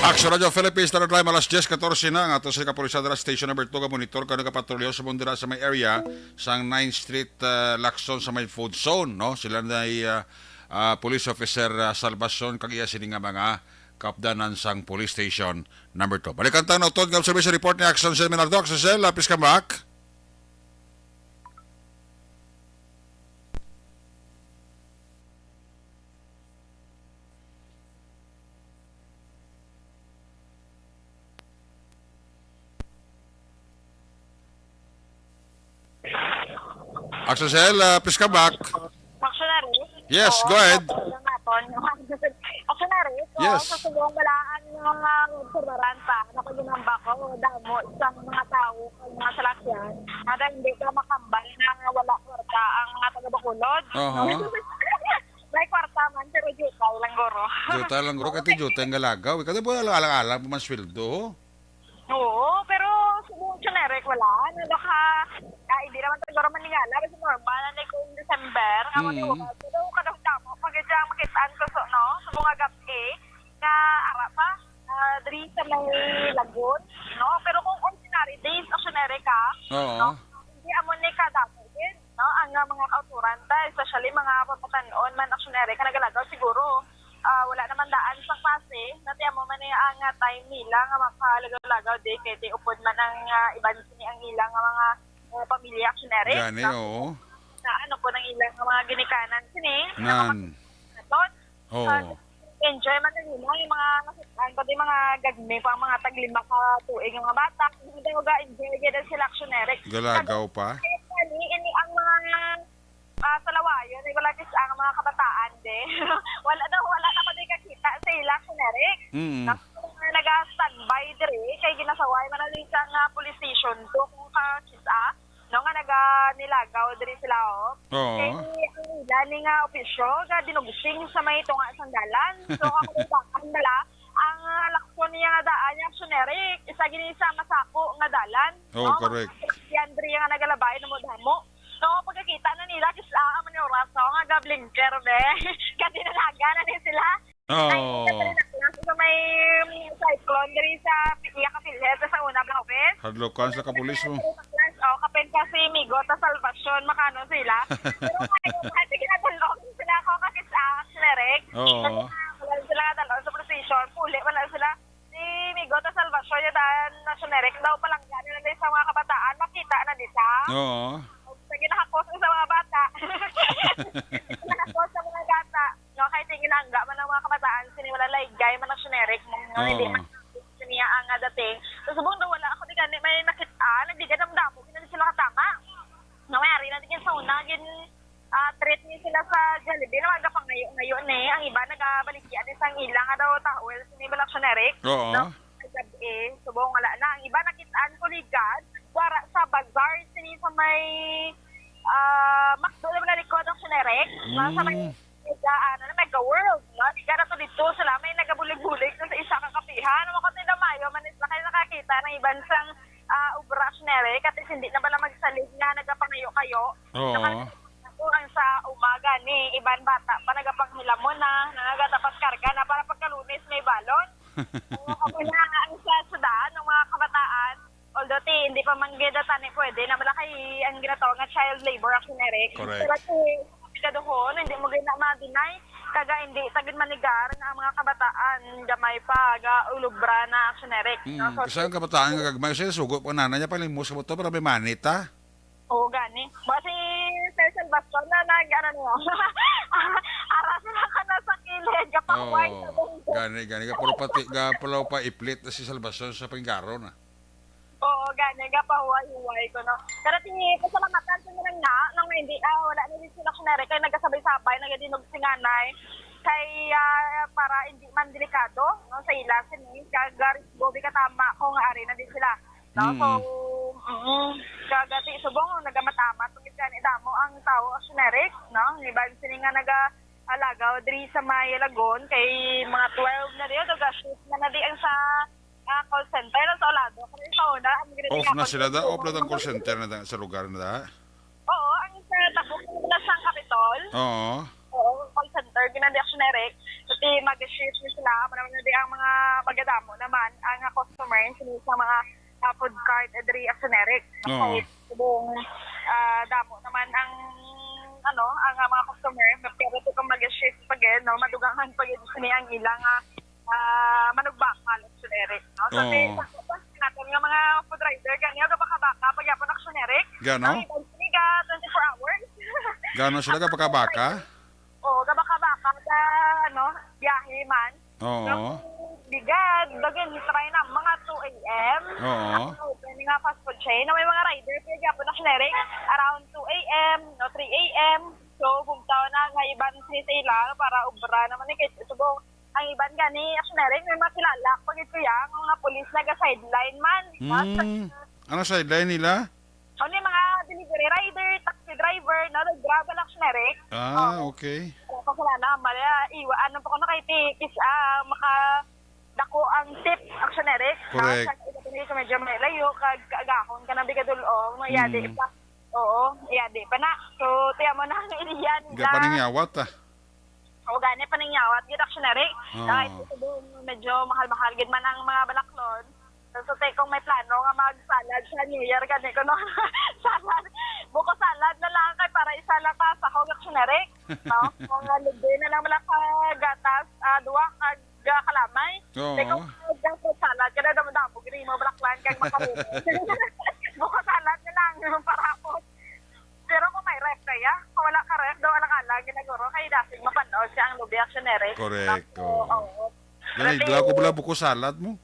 Action Radio Philippines, Standard Time, alas diyes katorse na. Ang ato sa kapulisan dira, Station Number Two, ka monitor ka nagapatrolyo sa mundira sa may area sang Ninth Street, ah, Lacson sa may food zone, no? Sila na, ah, ah, police officer, ah, Salvacion kag iya sini nga mga kaupdanan sang police station number two. Balikan ta ang nautod nga observation report ni Action Sel Minardo. Action Sel, lapis ka back. Aksel, ah, please come back. Aksel, Yes, go ahead. Aksel, so, Yes. sa subong wala ang mga obserbaran pa. Nakaginamba ko, damo sa mga tao, ang mga salakyan. Nada hindi ka makambal na wala kwarta ang mga taga-Bacolod. Oho. May kwarta man, pero jutay lang guro. Jutay lang guro, kati jutay ang galagaw. Ikaw, di ba, alang-alang pa man sweldo? Oo, pero sa buong generic, wala. Ano ka, ah, hindi naman siguro maningala, kasi normal na kung December, nga Mm. mag-iwan. Pero kadagdamo, pag ito ang makitaan ko, so, no, sa mga gabi, nga ara pa, ah, diri sa may Lagun, no? Pero kung ordinary days, ang generic, ah, Oo. no? Hindi amo ni kadamo din, no? Ang, ah, mga kauturan, ta, especially mga pamatan-on man, ang generic, nga nagalagaw, siguro, ah, wala naman daan sa klase, nati amo man ni ang, ah, time nila nga makalagaw-lagaw di kay di upod man ang, ah, iban sini ang ilang nga mga, ah, pamilya aksyonery. Gani, no? Oo. Na ano po nang ilang nga mga ginikanan sini? Nan. Naton. Oo. Ah, enjoy man nila yung mga ang pati mga gagmi pa mga taglima ka tuig nga mga bata. Hindi daw ga-enjoy gyud sila aksyonery. Galagaw pa. Kaya kani, ini ang mga ah, sa lawayon, ay wala gid ang mga kabataan, de. Wala daw, wala na ko di kakita sa ila, generic. Mm. Tapos, nga naga-standby diri, kay ginasaway man na sa nga police station to, kung kakita, no, nga naga nilagaw diri sila, oh. Oo. Kay ang ila ni nga opisyo, ga dinugsing sa may tunga sang dalan. So, ang ubakan bala, ang, ah, lakson niya nga daan, yung generic, isa gini sa masako nga dalan, Oh, no? Correct. Yan, diri nga nagalabay, damo-damo. So, pagkakita na nila, kis-, ah, amo ni oras, oh, nga ga-blinker, be. Kasi nalaga na ni sila. Oo. Ay, sa may cyclone, diri sa Pikiya Kapilya, sa una, Blaupis. Hadlokan sa kapulis mo. Oh, kapin pa si Migo, ta Salvacion, makano sila. Pero ngayon, hati na dalong sila ako, kasi sa Cleric. Oo. Kasi na, wala sila dalong sa procession, puli, wala sila. Si Migo ta Salvacion, ya dan na generic daw, palangga na lang sa mga kabataan, makita na di sa. Oo. Sa ginahakos sa mga bata. Ginahakos sa mga bata. No, kay sige langga man ang mga kabataan, sini wala laygay man ang generic, mga Oo. Hindi man niya ang, ah, dating. So, subong daw wala ako di gani may nakita, nagdigay ng damo, hindi sila katama. No, may ari na din sa una, gin, ah, treat ni sila sa Jollibee, no, nagapangayo-ngayo ni. Ang iba nagabaligya ni sang ila nga daw towel, sini bala generic. Oo. No, sa gabi, subong wala na. Ang iba nakitaan ko ligad, wara sa bazaar, sini sa may, ah, McDo, na likod ang generic. No, sa may Mm. Mega, ano, na Mega World, no? Di ka na to dito, sila may nagabulig-bulig na sa isa ka kapihan. Ano ko, tinamayo, man, sila kayo nakakita ng iban sang, ah, obra, Nere, kasi hindi na bala magsalig nga nagapangayo-kayo. Oo. Saka, ako, ang sa umaga ni, iban bata pa, nagapanghilamon na, nagatapas karga na, para pagkalunes may balon. Oo, kamo na, ang sa, sa daan, ng mga kabataan, although, ti, hindi pa man gid tani pwede na malaki ang ginatawag nga child labor action, Eric. Correct. Pero, ti, kaduhon, hindi mo gid na ma-deny. Kaga hindi ta gid manigar nga ang mga kabataan gamay pa ga ulubra na action, Eric. Mm, no? So, kasi ang kabataan nga gagmay siya, sugo pa nana niya, palimos sa motor para may manit, ha? Oo, gani. Ba si Sir Salvaston na nag, ano niya, ara sila ka na sa kilid, gapahuway Oo, sa bunggo. Gani, gani. Kapalo pati, kapalo pa iplit na si Salvaston sa panggaro na. Oo, gani, gapahuway-huway ko, no. Pero ti, pasalamatan ko na lang na, nang hindi, ah, wala na din sila kunwari, kay nagkasabay-sabay, nagadinog si nanay, kay, ah, para hindi man delikado, no, sa ila, sini, kag, ah, risgo, di katama, kung ari na din sila, no. Mm. So, mm, kag, ah, ti, subong, nagamat-amat, kung gani, damo ang tao, generic, no, iban sini nga naga, alagaw, diri sa may Lagon, kay mga twelve na rin, nag-shift na na di ang sa ah, call center, nasa Olado. Kaya sa una, ang ginagawa Off na ko, sila da? Off na ang call center na da, sa lugar na da? Oo, ang sa tabok na sa Capitol. Oo. Oo, call center, ginandi action, Eric. Pati mag-shift na sila, amo naman na di ang mga magadamo naman, ang, ah, customer, sini sa mga, ah, food cart, eh, diri action, Eric. Oo. Kay subong, ah, damo naman ang, ano, ang, ah, mga customer, pero ti kung mag-shift pa gid, no, madugangan pa gid sini ang ilang, ah, ah, manugbakal, action, Eric, no? So, Oo. Ti, sa, sa, naton nga mga food rider, gani, gabaka-baka, pagyapon, action, Eric. Gano? Ang iban sini ga twenty-four hours. Gano sila gabaka-baka? Oo, gabaka-baka, ga, ano, biyahe man. Oo. No? Bigad, dagin, try na, mga two A M. Oo. Ang open nga fast food Siya na may mga rider, kaya gyapon na siya, Eric, around two a m, no, three a m. So, bugtaw na nga iban sila para obra naman ni kay subong ang iban gani, actually, Eric, may mga kilala ko gid, kuya, ang mga pulis naga-sideline man. Mm. Ano sideline nila? Ano yung mga delivery rider, taxi driver, no? Nag-grab lang siya, Eric. Ah, okay. Kaya pa sila na, mali, ah, iwa, ano pa ko na kay ti-, is, ah, maka, dako ang tip, actually, Eric. Correct. Sa iba ko medyo may layo, kag kaagahon ka ng bigadulong, no? Yadi Mm. pa. Oo, yadi pa na. So, tiyan mo na ang iliyan Ga nila. Paningyawat, ah. O, gani, paningyawat, gid, actually, Eric. Oo. Kahit ito doon, medyo mahal-mahal, gid man ang mga balaklon. So, so, te, kung may plano nga magsalad sa New Year, gani ko, no? Salad. Buko salad na lang kay para isa lang ka sahog, actually, Eric. No? Kung, ah, libre na lang, wala ka gatas, ah, duwa ka ga-, kalamay. Oo. Te, kung mag-fruit salad ka na, damo-damo, gini mo, balaklan, kag makaroni. Buko salad na lang, para ako. Pero kung may ref kaya, kung wala ka ref, daw alang-alang, ginaguro, kay dasig mapanood siya ang lubi, actually, Eric. Correct, Tapos, oo. Oo. Gani, Pero iglaw ko bala buko salad mo.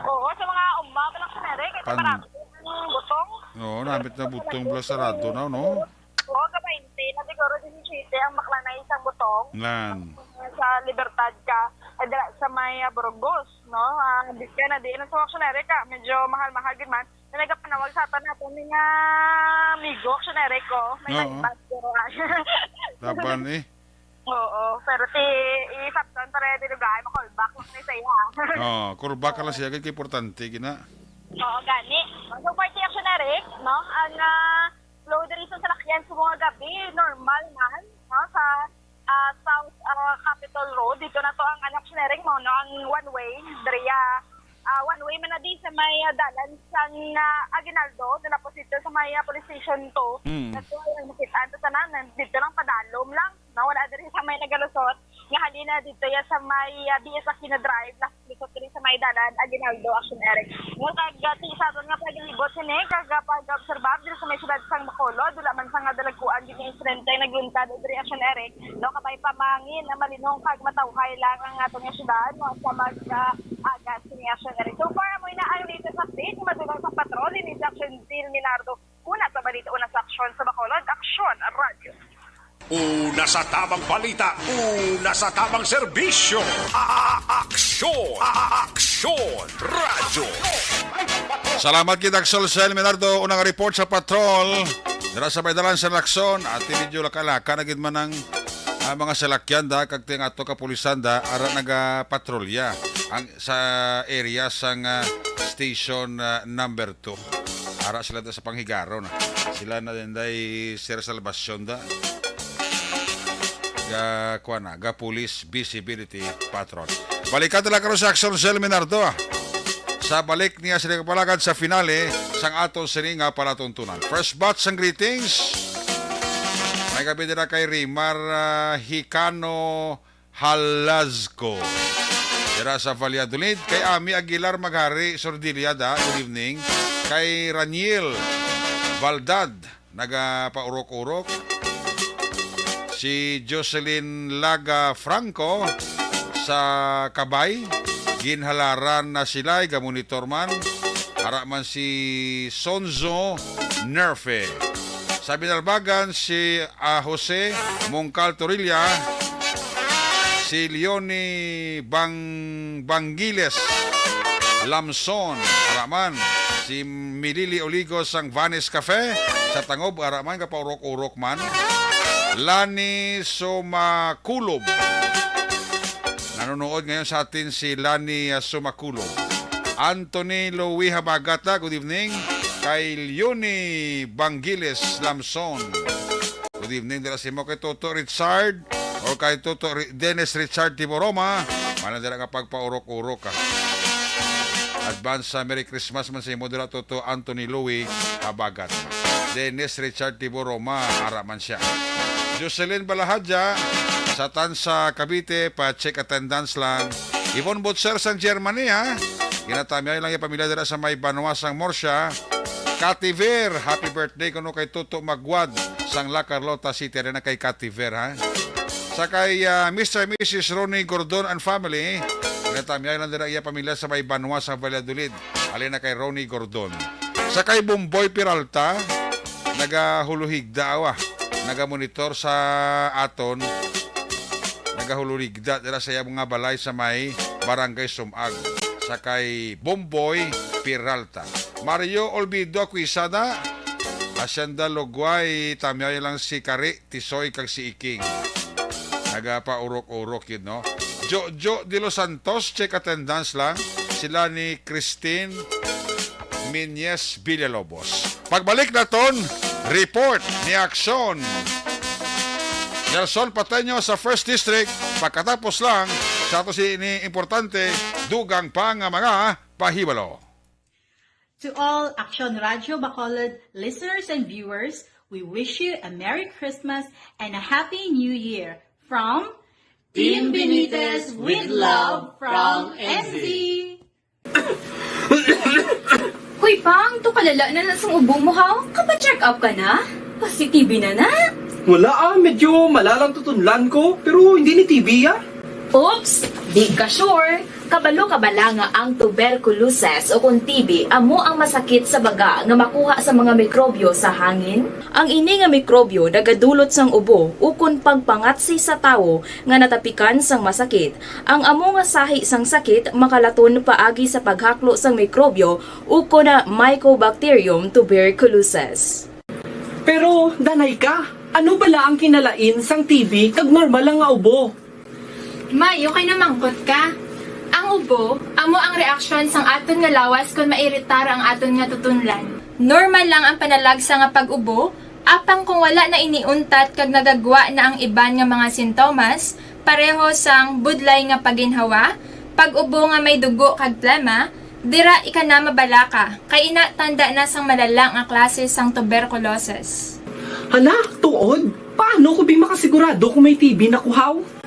Oo, sa mga uma, bala sa Eric, ito Pan- marami ang butong. Oo, namit na butong bala sarado na, no? Oo, ka bainte na siguro, disisiete ang bakla na isang butong. Nan. Sa Libertad ka, ay, dala sa may, ah, Burgos, no? Ah, di ka na, di na sa Eric, ah. Medyo mahal-mahal gid man. Na nagapanawag sa aton nato ni nga amigo, actually, Eric, oh. May Oo. Time pass, pero, ah. Laban, eh. Oo, pero ti isabton pa rin, di lugar, ma-call back lang ni sa iya. Oh, call back ka lang siya, kay importante, gina. Oo, gani. So, for the action, Eric, no? Ang, ah, flow diri sa salakyan sa mga gabi, normal man, no? Sa, ah, South, ah, Capitol Road, dito na to ang anak, Eric, mo, no? Ang one way, diri, ah, ah, one way man na di sa may, ah, dalan sang, ah, Aguinaldo, nalapos dito sa may, ah, police station two. Mm. Nato ang makita, ito tanan, dito lang padalom lang. No, wala diri sa may nagalusot. Nga halina dito ya sa may, ah, B S Aquino Drive, lusot diri sa may dalan, Aguinaldo, action, Eric. Nga kag, ah, ti sa aton nga paglibot sini, kag, ah, pag-obserbar diri sa may siyudad sang Bacolod, wala man sa nga dalagkuan gid nga insidente nagluntad diri, action, Eric. No, kabay pa mangin, ah, malinong kag matawhay lang ang aton nga siyudad, no, sa mag, ah, agas sini, action, Eric. So far, amo na ang latest update nga madungog sa patrol, ini si Action Zil Minardo. Una sa balita, una sa aksyon sa Bacolod, Aksyon Radyo. Una sa tamang balita, una sa tamang serbisyo. A-, Aksyon, A-, Aksyon Radyo. Salamat kita, Aksyon Sel Minardo. Unang report sa patrol. Dira sa may dalan sa Lacson, ati medyo laka-laka na gid man ang, ah, mga salakyan da, kag ting ato kapulisan da, ara nagapatrolya ang, sa area sang, ah, station, ah, number two. Ara sila da sa panghigaron, ah. Sila na din day Sir Salvacion da. Ga, kuwan na, ga police visibility patrol. Balikan talaga karon sa Action Cell Minardo, ah. Sa balik niya sila kapalagan sa finale sang ato sini nga palatuntunan. First batch sang greetings. May gabi dira kay Rimar, ah, Hicano Halazco. Dira sa Valladolid, kay Ami Aguilar Maghari Sordilia da, good evening. Kay Raniel Valdad, nagapaurok-urok. Si Jocelyn Laga Franco sa Kabay, ginhalaran na sila, gamonitor man. Ara man si Sonzo Nerfe. Sa Binalbagan, si, ah, Jose Mongcal Torilla, si Leonie Bang-, Bangiles Lamson, ara man, si Milili Oligo sang Vanes Cafe, sa Tangob, ara man, gapaurok-urok man. Lani Sumakulob. Nanonood ngayon sa atin si Lani, ah, Sumakulob. Anthony Louis Habagata, good evening. Kay Leonie Bangiles Lamson. Good evening, dira sa imo kay Toto Richard or kay Toto Ri-, Dennis Richard Tiboroma. Mana dira nga pagpaurok-urok ka. Advance sa Merry Christmas man sa imo dira, Toto Anthony Louis Habagat. Dennis Richard Tiboroma, ara man siya. Jocelyn Balahadja, sa Tansa, Cavite, pa-check attendance lang. Yvonne Butcher sang Germany, ha? Ginatamyay lang yung pamilya dira sa may Banwa sang Murcia. Kativer, happy birthday kuno kay Toto Magwad sang La Carlota City. Ari na kay Kativer, ha? Sa kay, ah, Mister and Missus Ronnie Gordon and family, ginatamyay lang dira iya pamilya sa may Banwa sa Valladolid. Ali na kay Ronnie Gordon. Sa kay Bomboy Peralta, nagahuluhigda awa, nagamonitor sa aton, nagahuluhigda dira sa iyang mga balay sa may Barangay Sumag. Sa kay Bomboy Peralta. Mario Olvido Aquisada, Hacienda Lugway, tamyaw lang si Kari, Tisoy kag si Iking. Nagapaurok-urok yun, no? Jojo de los Santos, check attendance lang. Sila ni Christine Minyes Villalobos. Pagbalik naton, report ni Aksyon Nelson Pateño sa First District. Pagkatapos lang sa ato si ini importante, dugang pa nga mga pahibalo. To all Action Radio Bacolod listeners and viewers, we wish you a Merry Christmas and a Happy New Year from Team Benitez with love from N Z. Hoy, Pang, to kalala na na sang ubo mo, ha? Kapa-check up ka na? Positive na na? Wala, ah, medyo malalang tutunlan ko, pero hindi ni T B, ah. Oops! Di ka sure? Kabalo ka bala nga ang tuberculosis o kon T B amo ang masakit sa baga nga makuha sa mga mikrobyo sa hangin? Ang ini nga mikrobyo nagadulot sang ubo ukon pagpangatsi sa tawo nga natapikan sang masakit. Ang amo nga sahi sang sakit makalaton paagi sa paghaklo sang mikrobyo ukon Mycobacterium tuberculosis. Pero, danay ka, ano bala ang kinalain sang T B kag normal lang nga ubo? May, okay na mangkot ka. Ang ubo, amo ang reaksyon sang aton nga lawas kon mairitar ang aton nga tutunlan. Normal lang ang panalagsa nga pag-ubo, apang kung wala na ini untat kag nagagwa na ang iban nga mga sintomas, pareho sang budlay nga paginhawa, pag-ubo nga may dugo kag plema, dira ika na mabalaka, kay ina tanda na sang malala nga klase sang tuberculosis. Hala, tuod? Paano ko bi makasigurado kung may T B na kuhaw?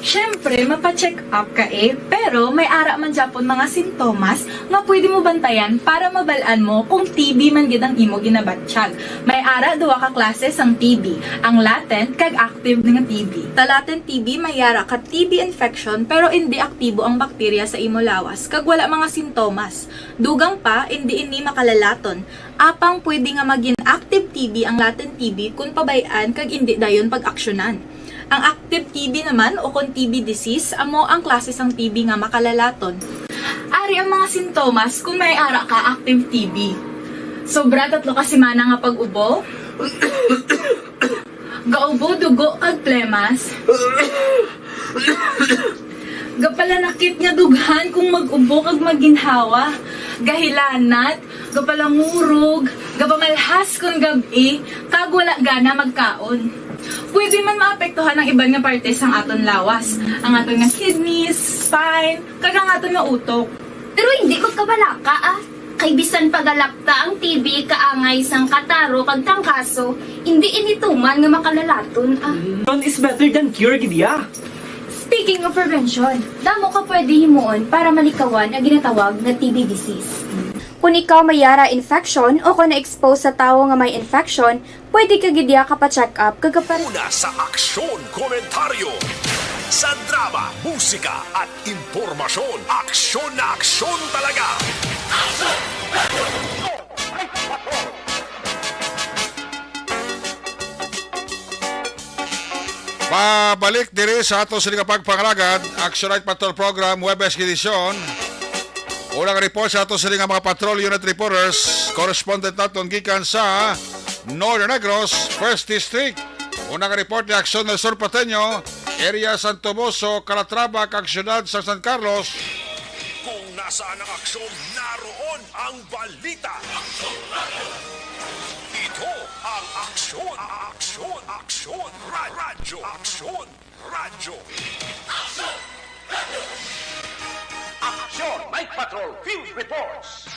Siyempre, mapa-check up ka eh, pero may ara man gyapon mga sintomas nga pwede mo bantayan para mabal-an mo kung T B man gid ang imo ginabatyag. May ara duha ka klase sang T B, ang latent kag active nga T B. Sa latent T B, may ara ka T B infection pero indi aktibo ang bakterya sa imo lawas kag wala mga sintomas. Dugang pa, indi ini makalalaton. Apang pwede nga magin active T B ang latent T B kon pabay-an kag indi dayon pag-aksyonan. Ang active T B naman, o kon T B disease, amo ang klase sang T B nga makalalaton. Ari ang mga sintomas kon may ara ka active T B. Sobra tatlo ka semana nga pag-ubo. Gaubo dugo kag plemas. Gapalanakit nga dughan kung mag-ubo kag maginhawa. Gahilanat, gapalangurog, gapamalhas kon gab-i, kag wala gana magkaon. Pwede man maapektuhan ang iban nga parte sang aton lawas, ang aton nga kidneys, spine, kag ang aton nga utok. Pero hindi ko kabalaka, ah. Kay bisan pagalakta ang T B kaangay sang kataro kag trangkaso, hindi ini tuman nga makalalaton, ah. Prevention is better than cure, gid ya. Speaking of prevention, damo ka pwede himuon para malikawan ang ginatawag nga T B disease. Kung ikaw may yara infection o kung na-expose sa tawo nga may infection, pwede ka gid ya kapa-check up kag kapar- Una sa aksyon, komentaryo, sa drama, musika, at impormasyon. Aksyon na aksyon talaga! Pabalik diri sa ato sini nga pagpangalagad, Action Night Patrol Program, Huwebes edisyon. Unang report sa ato sini nga mga patrol unit reporters, correspondent naton gikan sa Northern Negros, First District. Unang report ni Aksyon del Sur Pateño, Area Santo Poso, Calatrava, kag Siyudad sa San Carlos. Kung nasaan ang aksyon, naroon ang balita. Ito ang Aksyon, Aksyon, Aksyon, Ra-, Radyo, Aksyon, Radyo. Aksyon Night Patrol Field Reports.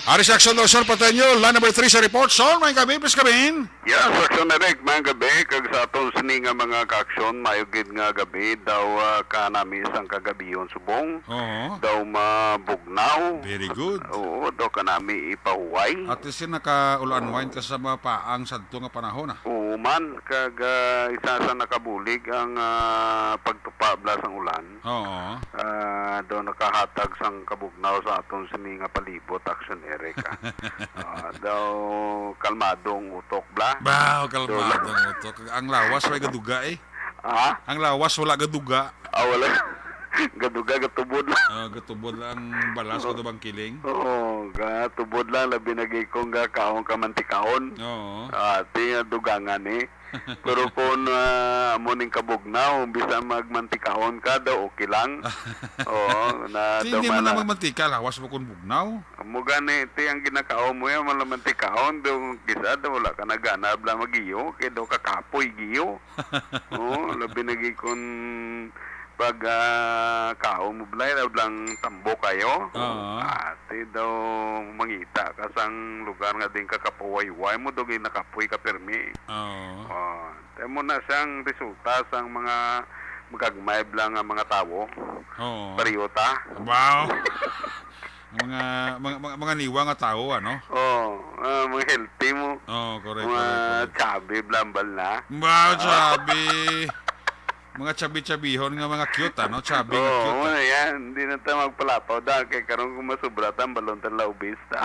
Ari sa Aksyon Luzon, Pateño, line number three sa report. Son, may gabi, please come in. Yes, Aksyon Eric, may gabi, kag sa aton sini nga mga kaaksyon, mayo gid nga gabi daw, ah, kanami sang kagabihon subong. Oo. Daw mabugnaw. Very good. Oo, daw kanami ipahuway. At least, nakaulo-unwind ka sa mapaang sadto nga panahon, ah. Oo man, kag, ah, isa sa nakabulig ang, ah, pagtupa bala sang ulan. Oo. Ah, daw nakahatag sang kabugnaw sa aton sini nga palibot, Aksyon Eric, ah. Ah, daw kalmado ang utok, bla. Ba, kalmado ang utok. Ang lawas, way gaduga, eh. Ha? Ang lawas, wala gaduga. Ah, wala. Gaduga, gatubod lang. Ah, gatubod lang ang balas o bangkiling. Oo, gatubod lang, labi na gid kung gakaon ka mantikaon. Oo. Ah, ti nga dugangan, eh. Pero kung, ah, amo ning kabugnaw, bisan magmantikaon ka daw, okay lang. Oo, na Di, daw hindi man na mana- magmantika, lawas mo kung bugnaw. Amo gani, ti ang ginakaon mo yan, wala mantikaon, daw kisa daw wala ka nagana, bla magiyo, kay daw kakapoy giyo. Oo, labi na gid kung pag, ah, kaon mo, bla, daw lang tambok kayo. Oo. Ah, ti daw mangita ka sang lugar nga din ka kapawayway mo, daw ginakapoy ka pirmi. Oo. Oh, amo na siyang resulta sang mga magagmay lang nga mga tawo. Oo. Pareho ta. Wow. Mga, mga, mga, mga niwa nga tawo, ano? Oh, ah, mga healthy mo. Oh, correct, Mga correct, correct. chubby, blambal na. Wow, Ah. chubby. Mga chubby-chubbihon nga mga cute, ano? Chubby nga Oo, cute, ah. Ano yan. Hindi na tayo magpalapaw dahil kay karong kung masubra ta, ang balon ta laubis ta.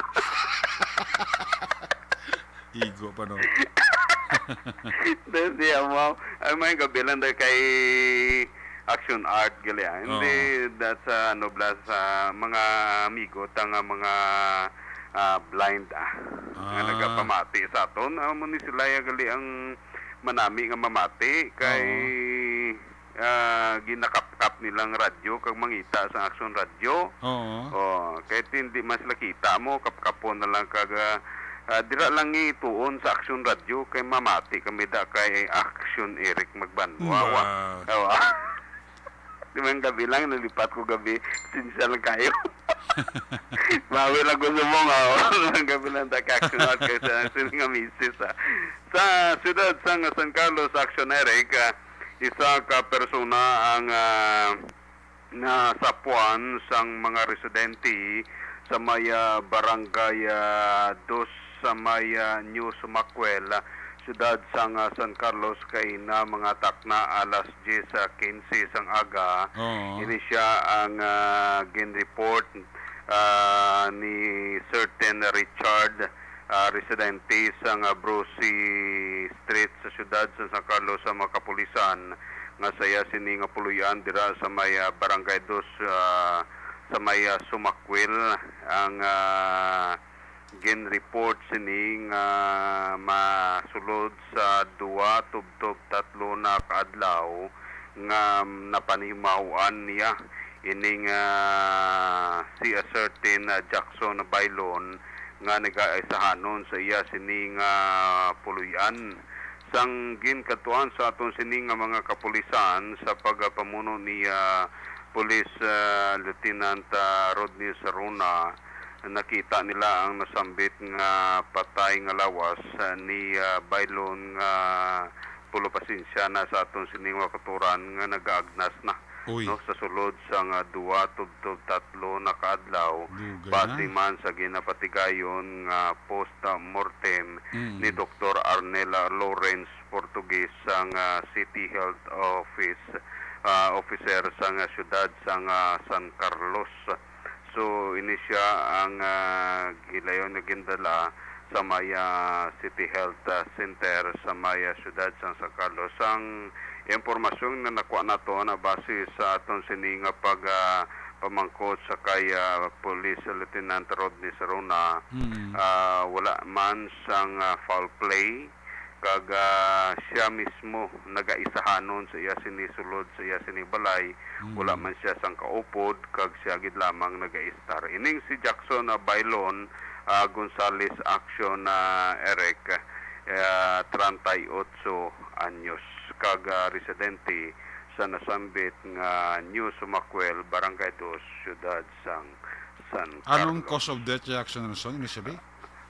Igo pa, no? Tapos di ako, ay, may gabi lang dahil kay Action Art, gali, ah. Hindi, Oo. That's, ah, ano, bla, sa mga amigo, ta nga mga, ah, blind, ah, nga Ah. nagapamati sa aton. Amo ni sila, ya, gali, ang manami nga mamati kay Oo. ah, ginakapkap nilang radyo kag mangita sa Action Radyo. Oo. Oh, kay ti hindi man sila kita mo, kapkapon na lang kag, ah, ah, dira lang ituon sa Action Radyo kay mamati kami da kay Action Eric Magbanwa. Wa. Wow. Awa. Di man gabi lang, nalipat ko gabi. Sinsya lang kayo. Bawi lang ko sa mga, oh. Ang gabi lang, da ka Action Art kay sa sila nga misis, ah. Sa siyudad sang San Carlos, Action Eric, ah, isa ka persona ang, ah, nasapuan sang mga residente sa may, ah, barangay, ah, dos sa may, ah, New Sumacuel, ah, siyudad sang, ah, San Carlos, kaina mga takna alas diyes, ah, kinse sang aga. Oo. Ini siya ang, ah, gin-report, ah, ni certain Richard, ah, residente sang, ah, Bruce Street sa siyudad sa San Carlos sa mga kapulisan nga sa iya sini nga puloy-an dira sa may, ah, Barangay Dos, ah, sa may, ah, Sumakwil ang, ah, gin-report sini nga masulod sa duwa tubtob tatlo na ka adlaw nga napanimahuan niya ining, ah, si a certain, ah, Jackson Bailon nga nagaisahanon sa iya sini nga puloy-an. Sang ginkadtuan sa aton sini nga mga kapulisan sa pagpamuno ni, ah, Police, ah, Lieutenant, ah, Rodney Saruna, nakita nila ang nasambit nga patay nga lawas, ah, ni, ah, Bailon nga pulo pasensya na sa aton sini nga katuran nga nagaagnas na, Uy. no, sa sulod sang duwa tubtob tatlo na ka adlaw, Dugay na. base man sa ginapatigayon nga post-mortem Mm. ni Doktor Arnel Lawrence Portuguese sang, ah, City Health Office, ah, Officer sang, ah, siyudad sang, ah, San Carlos. So, ini siya ang, ah, gilayon nga gindala sa may, ah, City Health, ah, Center sa may, ah, siyudad sang San Carlos. Ang impormasyon nga nakuha nato na base sa aton sini nga pag, ah, pamangkot sa kay, ah, Police Lieutenant Rodney Saruna, Mm. ah, wala man sang, ah, foul play, kag, ah, siya mismo nagaisahanon sa iya sini sulod sa iya sini balay. Mm. Wala man siya sang kaupod, kag siya gid lamang nagaistar. Ining si Jackson, ah, Bailon, ah, Gonzales Action, ah, Eric, ah, treinta y ocho anyos, kag, ah, residente sa nasambit nga New Sumacuel, Barangay Dos, Siyudad sang San Anong Carlos. cause of death, Jackson Nelson, initially?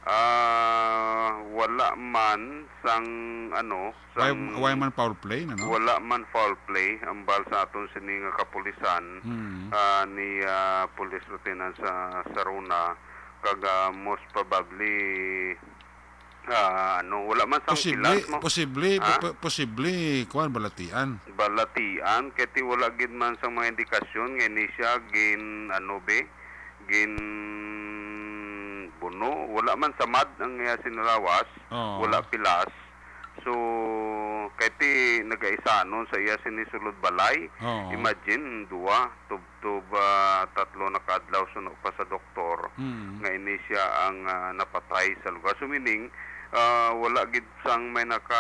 Ah, wala man sang, ano, Why, sang why man foul play, no? Wala man foul play, ambal sa aton sini nga kapulisan, Hmm. ah, ni, ah, Police Lieutenant sa Saruna, kag, ah, most probably, ah, ano, wala man sang Posible, kilat mo. posible, Ha? po-, posible, kuwan, balatian. Balatian, kay ti wala gid man sang mga indikasyon nga ini siya gin, ano, be, gin-, no, wala man samad ang iya sini lawas, Oo. wala pilas. So, kay ti nagaisanon sa iya sini sulod balay. Oo. Imagine, duwa, tubtob, ah, tatlo na ka adlaw suno pa sa doktor Mm. nga ini siya ang, ah, napatay sa lugar. So, meaning, ah, wala gid sang may naka,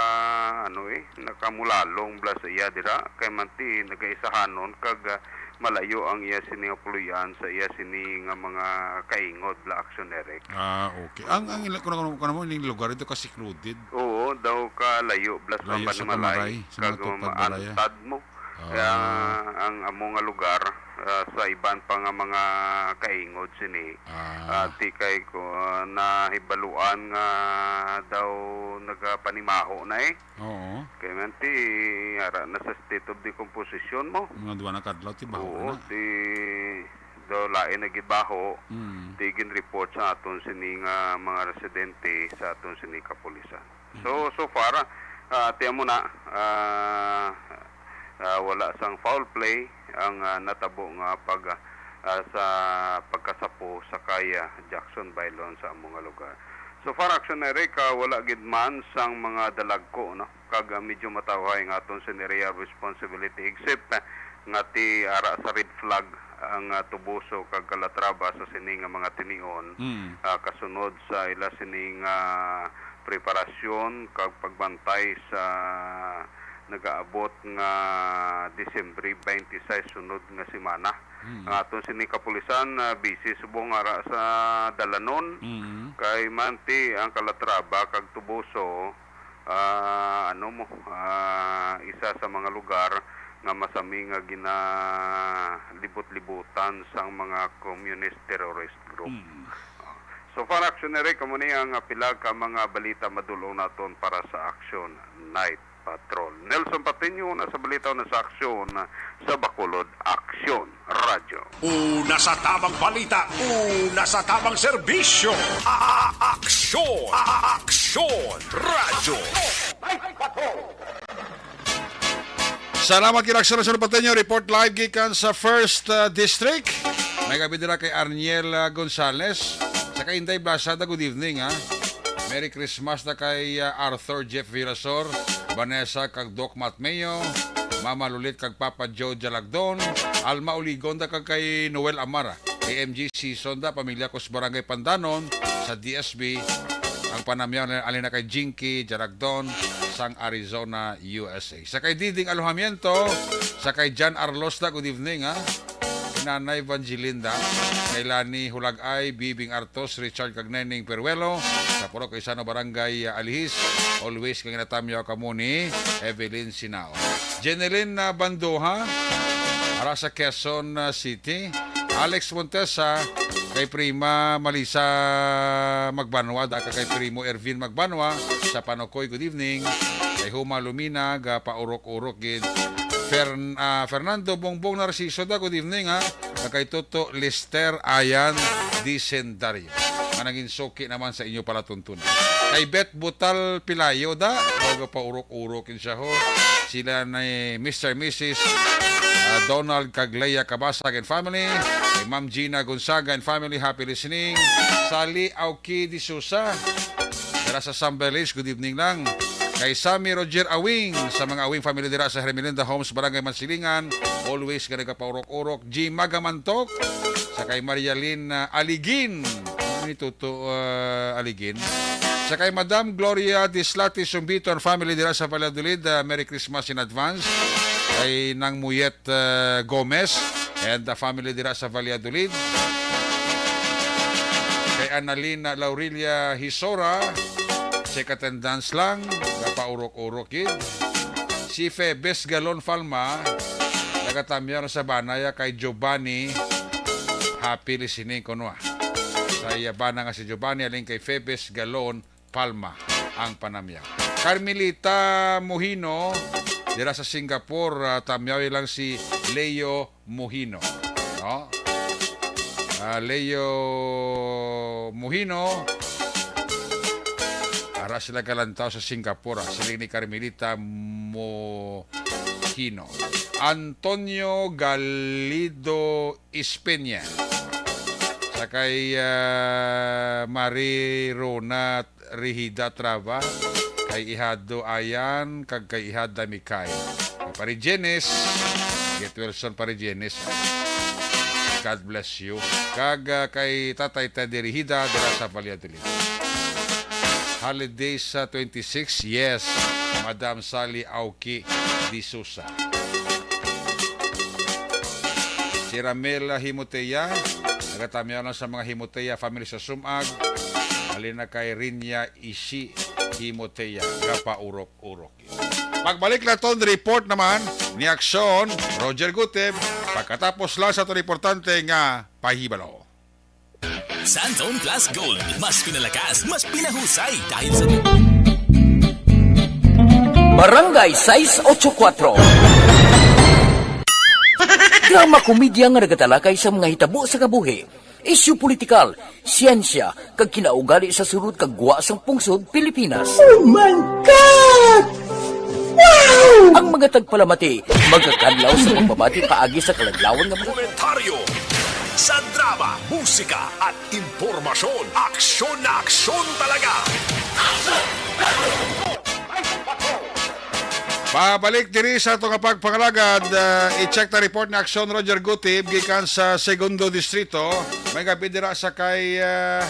ano eh, nakamulalong bala sa iya dira. Kay man ti nagaisahanon kag, ah, malayo ang iya sini nga puloy-an sa iya sini nga mga kaingod bala, Action Eric. Ah, okay. Ang, ang ila-, kuno, kuno, kuno mo, ining lugar ito ka secluded. Oo, daw ka layo bala sa Layo sa panimalay, panimalay, sa mga kag tukad balaya. maantad mo. Ah. Kaya ang amo nga lugar, ah, sa iban pa nga mga kaingod sini, Ah. ah, ti kay ko, ah, nahibaluan nga daw nagapanimaho na eh. Oo. Kay man ti, ara na sa state of decomposition mo. Mga duwa na kadlaw, ti baho Oo, na. ti, daw lain na gibaho, Mm. ti gin-report sa aton sini nga mga residente sa aton sini kapulisan. So, Mm. so far, ah, tiyan mo na, ah, ah, wala sang foul play ang, ah, natabo nga pag, ah, sa pagkasapo sa kaya Jackson Bailon sa amo nga lugar. So far, Action Eric, ah, wala gid man sang mga dalagko, no? Kag, ah, medyo matawhay nga aton sini area of responsibility, except, ah, nga ti ara sa red flag ang, ah, Tubuso kag Calatrava sa sini nga mga tinion, Mm. ah, kasunod sa ila sini nga preparasyon kag pagbantay sa nagaabot nga Disyembre twenty-six sunod nga semana. Mm. Ang aton sini kapulisan, ah, busy subong ara sa dalanon. Mm. Kay man ti ang Calatrava kag Tubuso, ah, ano mo, ah, isa sa mga lugar nga masami nga ginalibot-libutan sang mga communist terrorist group. Mm. So far, Action Eric, kamo ni ang pila ka mga balita madul-ong naton para sa Action Night Patrol. Nelson Patiño na sa balita na sa Aksyon sa Bacolod. Aksyon Radyo. Una sa tamang balita, una sa tamang serbisyo. A-, a-, aksyon, a-, a-, aksyon, radyo. Salamat kay Raksyon Raksyon Pateño. Report live gikan sa First, uh, District. May gabi dira kay Arniel, uh, Gonzales. Sa kay Inday Blasada, good evening, ha. Merry Christmas na kay, uh, Arthur Jeff Virasor, Vanessa kag Doc Matmeo, Mama Lulit kag Papa Joe Jalagdon, Alma Uligon da kag kay Noel Amara. A M G season da, pamilya ko sa Barangay Pandanon, sa D S B. Ang panamyaw na alin na kay Jinky Jaragdon, sang Arizona, U S A. Sa kay Diding Alojamiento, sa kay Jan Arlos da, good evening, ha? Kay Nanay Evangelinda, kay Lani Hulagay, Bibing Artos, Richard kag Neneng Peruelo, sa Purok Isano, Barangay, ah, Alihis, always kay natamyaw kamo ni Evelyn Sinao. Jeneline, ah, Bandoha, ara sa Quezon, ah, City. Alex Montesa, kay Prima Malisa Magbanwa, da ka kay Primo Ervin Magbanwa, sa Panocoy, good evening. Kay Huma Lumina, ga paurok-urok gid. Fern-, ah, Fernando Bongbong Narciso da, good evening, ha. Kag kay Toto Lester Ayan Disendario, nga nangin suki naman sa inyo palatuntunan. Kay Beth Butal Pilayo da, o ga paurok-urok gid siya, ho. Sila ni Mister Missus, ah, Donald kag Leia Cabasag and family. Kay Ma'am Gina Gonzaga and family, happy listening. Sally Auki de Sousa, dira sa Zambales, good evening lang. Kay Sammy Roger Awing, sa mga Awing family dira sa Hermelinda Homes, Barangay Mansilingan, always nga nagapaurok-urok. G Magamantok, sa kay Marialyn, ah, Aligin. Ano ni Toto, ah, Aligin? Sa kay Madam Gloria Dislati Sumbito and family dira sa Valladolid, ah, Merry Christmas in advance. Kay Nang Muyet, ah, Gomez and the family dira sa Valladolid. Kay Annalyn Laurilia Hisora, check attendance lang, gapaurok-urok gid. Si Febes Galon Falma, nagatamyaw na sa bana ya kay Giovanni. Happy listening kuno, ah. Sa iya bana nga si Giovanni, alin kay Febes Galon Palma ang panamyaw. Carmelita Mohino, dira sa Singapore, ah, tamyaw lang si Leo Mohino. No? Ah, Leo Mohino. Ara sila galantaw sa Singapore, ah. Siling ni Carmelita Mohino. Antonio Galido Ispeña. Sa kay, ah, Mari Rona Rihida Trava, kay Ihado Ayan, kag kay Ihada Mikay. Kay Pare Jenis, get well soon, Pare Jenis. God bless you. Kag, ah, kay Tatay Teddy Rihida, dira sa Valladolid. Holiday sa twenty-six, yes, Madam Sally Auki D'Souza. Si Ramel Himotea, nagatamyaw lang sa mga Himotea family sa Sumag. Halin na kay Rinya Ishi Himotea, gapaurok-urok. Magbalik na ton report naman ni Aksyon Roger Gutib pagkatapos lang sa ton importante nga pahibalo. Santon Plus Gold. Mas pinalakas, mas pinahusay dahil sa Barangay sais ocho kuwatro. Drama komedya nga nagatalakay sa mga hitabo sa kabuhi, isyu politikal, siyensya, kag kinaugali sa sulod kag gwa sang pungsod Pilipinas. Oh my God! Wow! Ang mga tagpalamati magakadlaw sa pagbabati paagi sa kaladlawan nga mga Komentaryo sa drama, musika, at impormasyon. Aksyon na aksyon talaga. Pabalik diri sa ato nga pagpangalagad, ah, i-check ta report ni Aksyon Roger Gutib gikan sa Segundo Distrito. May gabi dira sa kay, ah,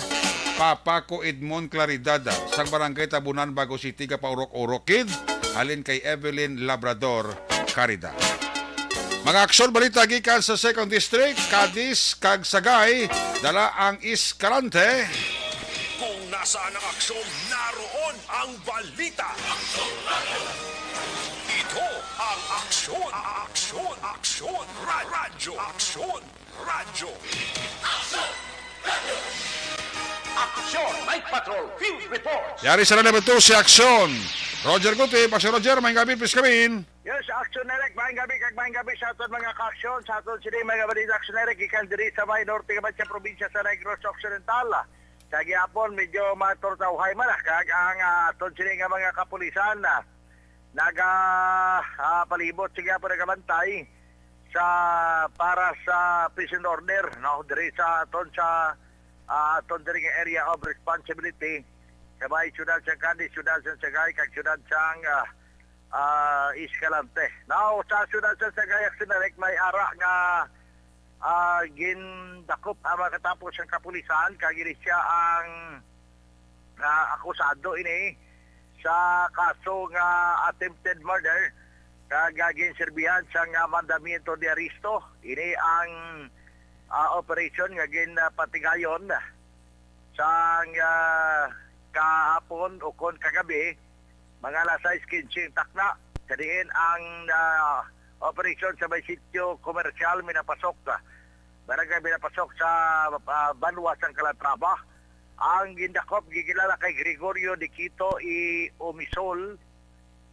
Papa ko Edmond Claridad, ah, sang Barangay Tabunan, Bago City, gapaurok-urok gid, halin kay Evelyn Labrador Caridad. Mga aksyon balita gikan sa Second District, Cadiz, kag Sagay, dala ang Escalante. Kung nasaan ang aksyon, naroon ang balita. Ito ang Aksyon, Aksyon, Aksyon, Ra-, Radyo, Aksyon, Radyo. Aksyon, Night Patrol, Field Report. Yari sa na naman to si Aksyon. Roger Gutib, Aksyon Roger, may gabi, please come in. Yes, Aksyon Eric, maayong gabi, kag maayong gabi sa aton mga kaaksyon, sa aton sini mga balita, Aksyon Eric, gikan diri sa may norte nga sa probinsya sa Negros Occidental. Sa gihapon, medyo maturtawhay man, ah, kag ang, ah, aton sini nga mga kapulisan, ah, naga, ah, palibot, sa gihapon nagabantay sa, para sa peace and order, no, diri sa aton sa, ah, aton diri nga area of responsibility sa may siyudad sa Cadiz, siyudad sa Sagay, kag siyudad sang, ah, ah, Escalante. Now, sa siyudad sa Sagay, Aksyon Eric, may ara nga, ah, gindakop ang mga katapos ang kapulisan, kag ini siya ang, ah, akusado ini sa kaso nga attempted murder, kag, ah, ginserbihan sang, ah, mandamiento de aresto. Ini ang, ah, operasyon nga ginpatigayon sang, ah, kahapon ukon kagabi, mga alas sais quince takna, sa diin ang, ah, operasyon sa may sitio komersyal Minapasok, ah, barangay Minapasok sa, ah, banwa sang Calatrava. Ang gindakop gikilala kay Gregorio Diquito y Umisol,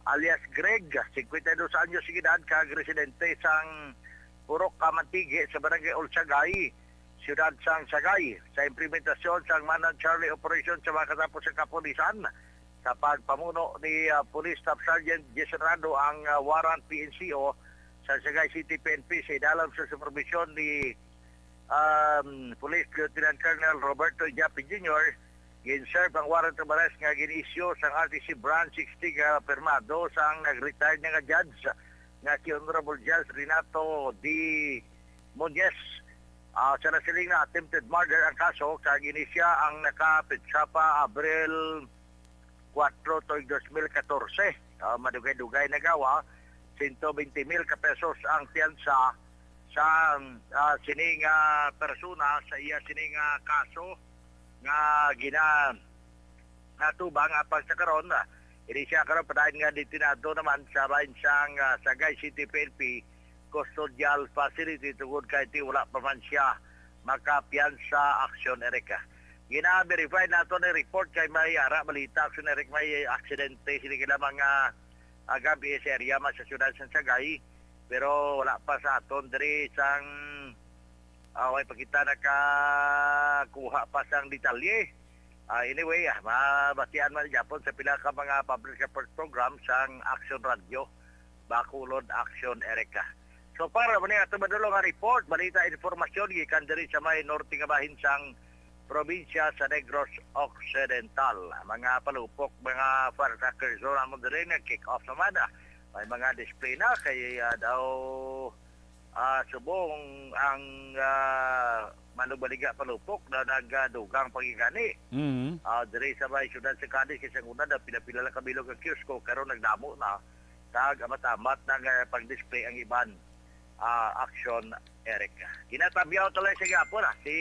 alias Greg, cincuenta y dos anyos ang edad, kag residente sang Purok Kamantigi sa Barangay Olsagay, siyudad sang Sagay. Sa implementasyon sang Man on Charlie Operation sa mga katapos sa kapulisan, sa pagpamuno ni, ah, Police Staff Sergeant Jason Rando ang, ah, Warrant P N C O sa Sagay City P N P sa idalom sa supervision ni, um, Police Lieutenant Colonel Roberto Ijapi Junior, gin-serve ang warrant of arrest nga gin-issue sang R T C Branch sixty nga pirmado sang nag-retired na nga judge nga si Honorable Judge Renato D. Muñez. Ah, sa nasiling na attempted murder ang kaso, kag ini siya ang nakapetsa pa Abril kuwatro tuig dos mil katorse. Ah, madugay-dugay na gawa, sento bente mil ka pesos ang piyansa sa, ah, sini nga persona sa iya sini nga kaso nga gina-, natubang. Apang sa karon, ah, ini siya karon padayon nga detenado naman sa bahin sang, ah, Sagay City P N P Custodial Facility tungod kay ti wala pa man siya makapiyansa, Aksyon Eric. Gina-verify nato ni report kay may ara balita, Aksyon Eric, may aksidente sini kay lamang nga, ah, gabi sa area man sa siyudad sa Sagay, pero wala pa sa aton diri sang, ah, way pa kita nakakuha pa sang detalye. Ah, anyway, ah, mabatian man gyapon sa pila ka mga public support program sang Aksyon Radio, Bacolod Aksyon, Eric. So, para man ato madulong nga report, balita, informasyon gikan diri sa may norte nga bahin sang probinsya sa Negros Occidental. Mga palupok, mga firecrackers, so, amo diri, nag-kick off naman, ah. May mga display na kay, ah, daw, ah, subong ang, ah, Manugbaligya palupok na nagadugang pagigani. Mhm. Ah, diri sa may siyudad sa Cadiz, kay sang una na pila-pila lang ka bilog ang kiosko, karon nagdamo na. Kag amat-amat na nga pag-display ang iban, ah, aksyon, Eric. Ginatamyaw ta lang sa gihapon, ah, si,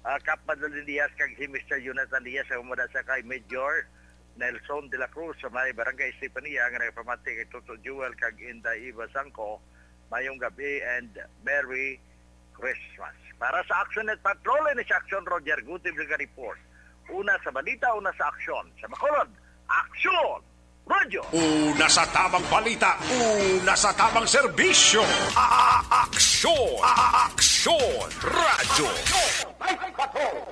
ah, Kap Madeline Diaz kag si Mister Jonathan Diaz ang humada sa kay Major Nelson de la Cruz sa may Barangay Estefania nga nagapamati kay Toto Jewel kag Inday Eva Sangco. Mayong gabi and Merry Christmas. Para sa Action Net Patrol, ini si Action Roger Gutib nga report. Una sa balita, una sa aksyon. Sa Bacolod, Aksyon! Radyo! Una sa tamang balita, una sa tamang serbisyo. A-, a-, aksyon! A-, a-, aksyon! Radyo! Night Patrol!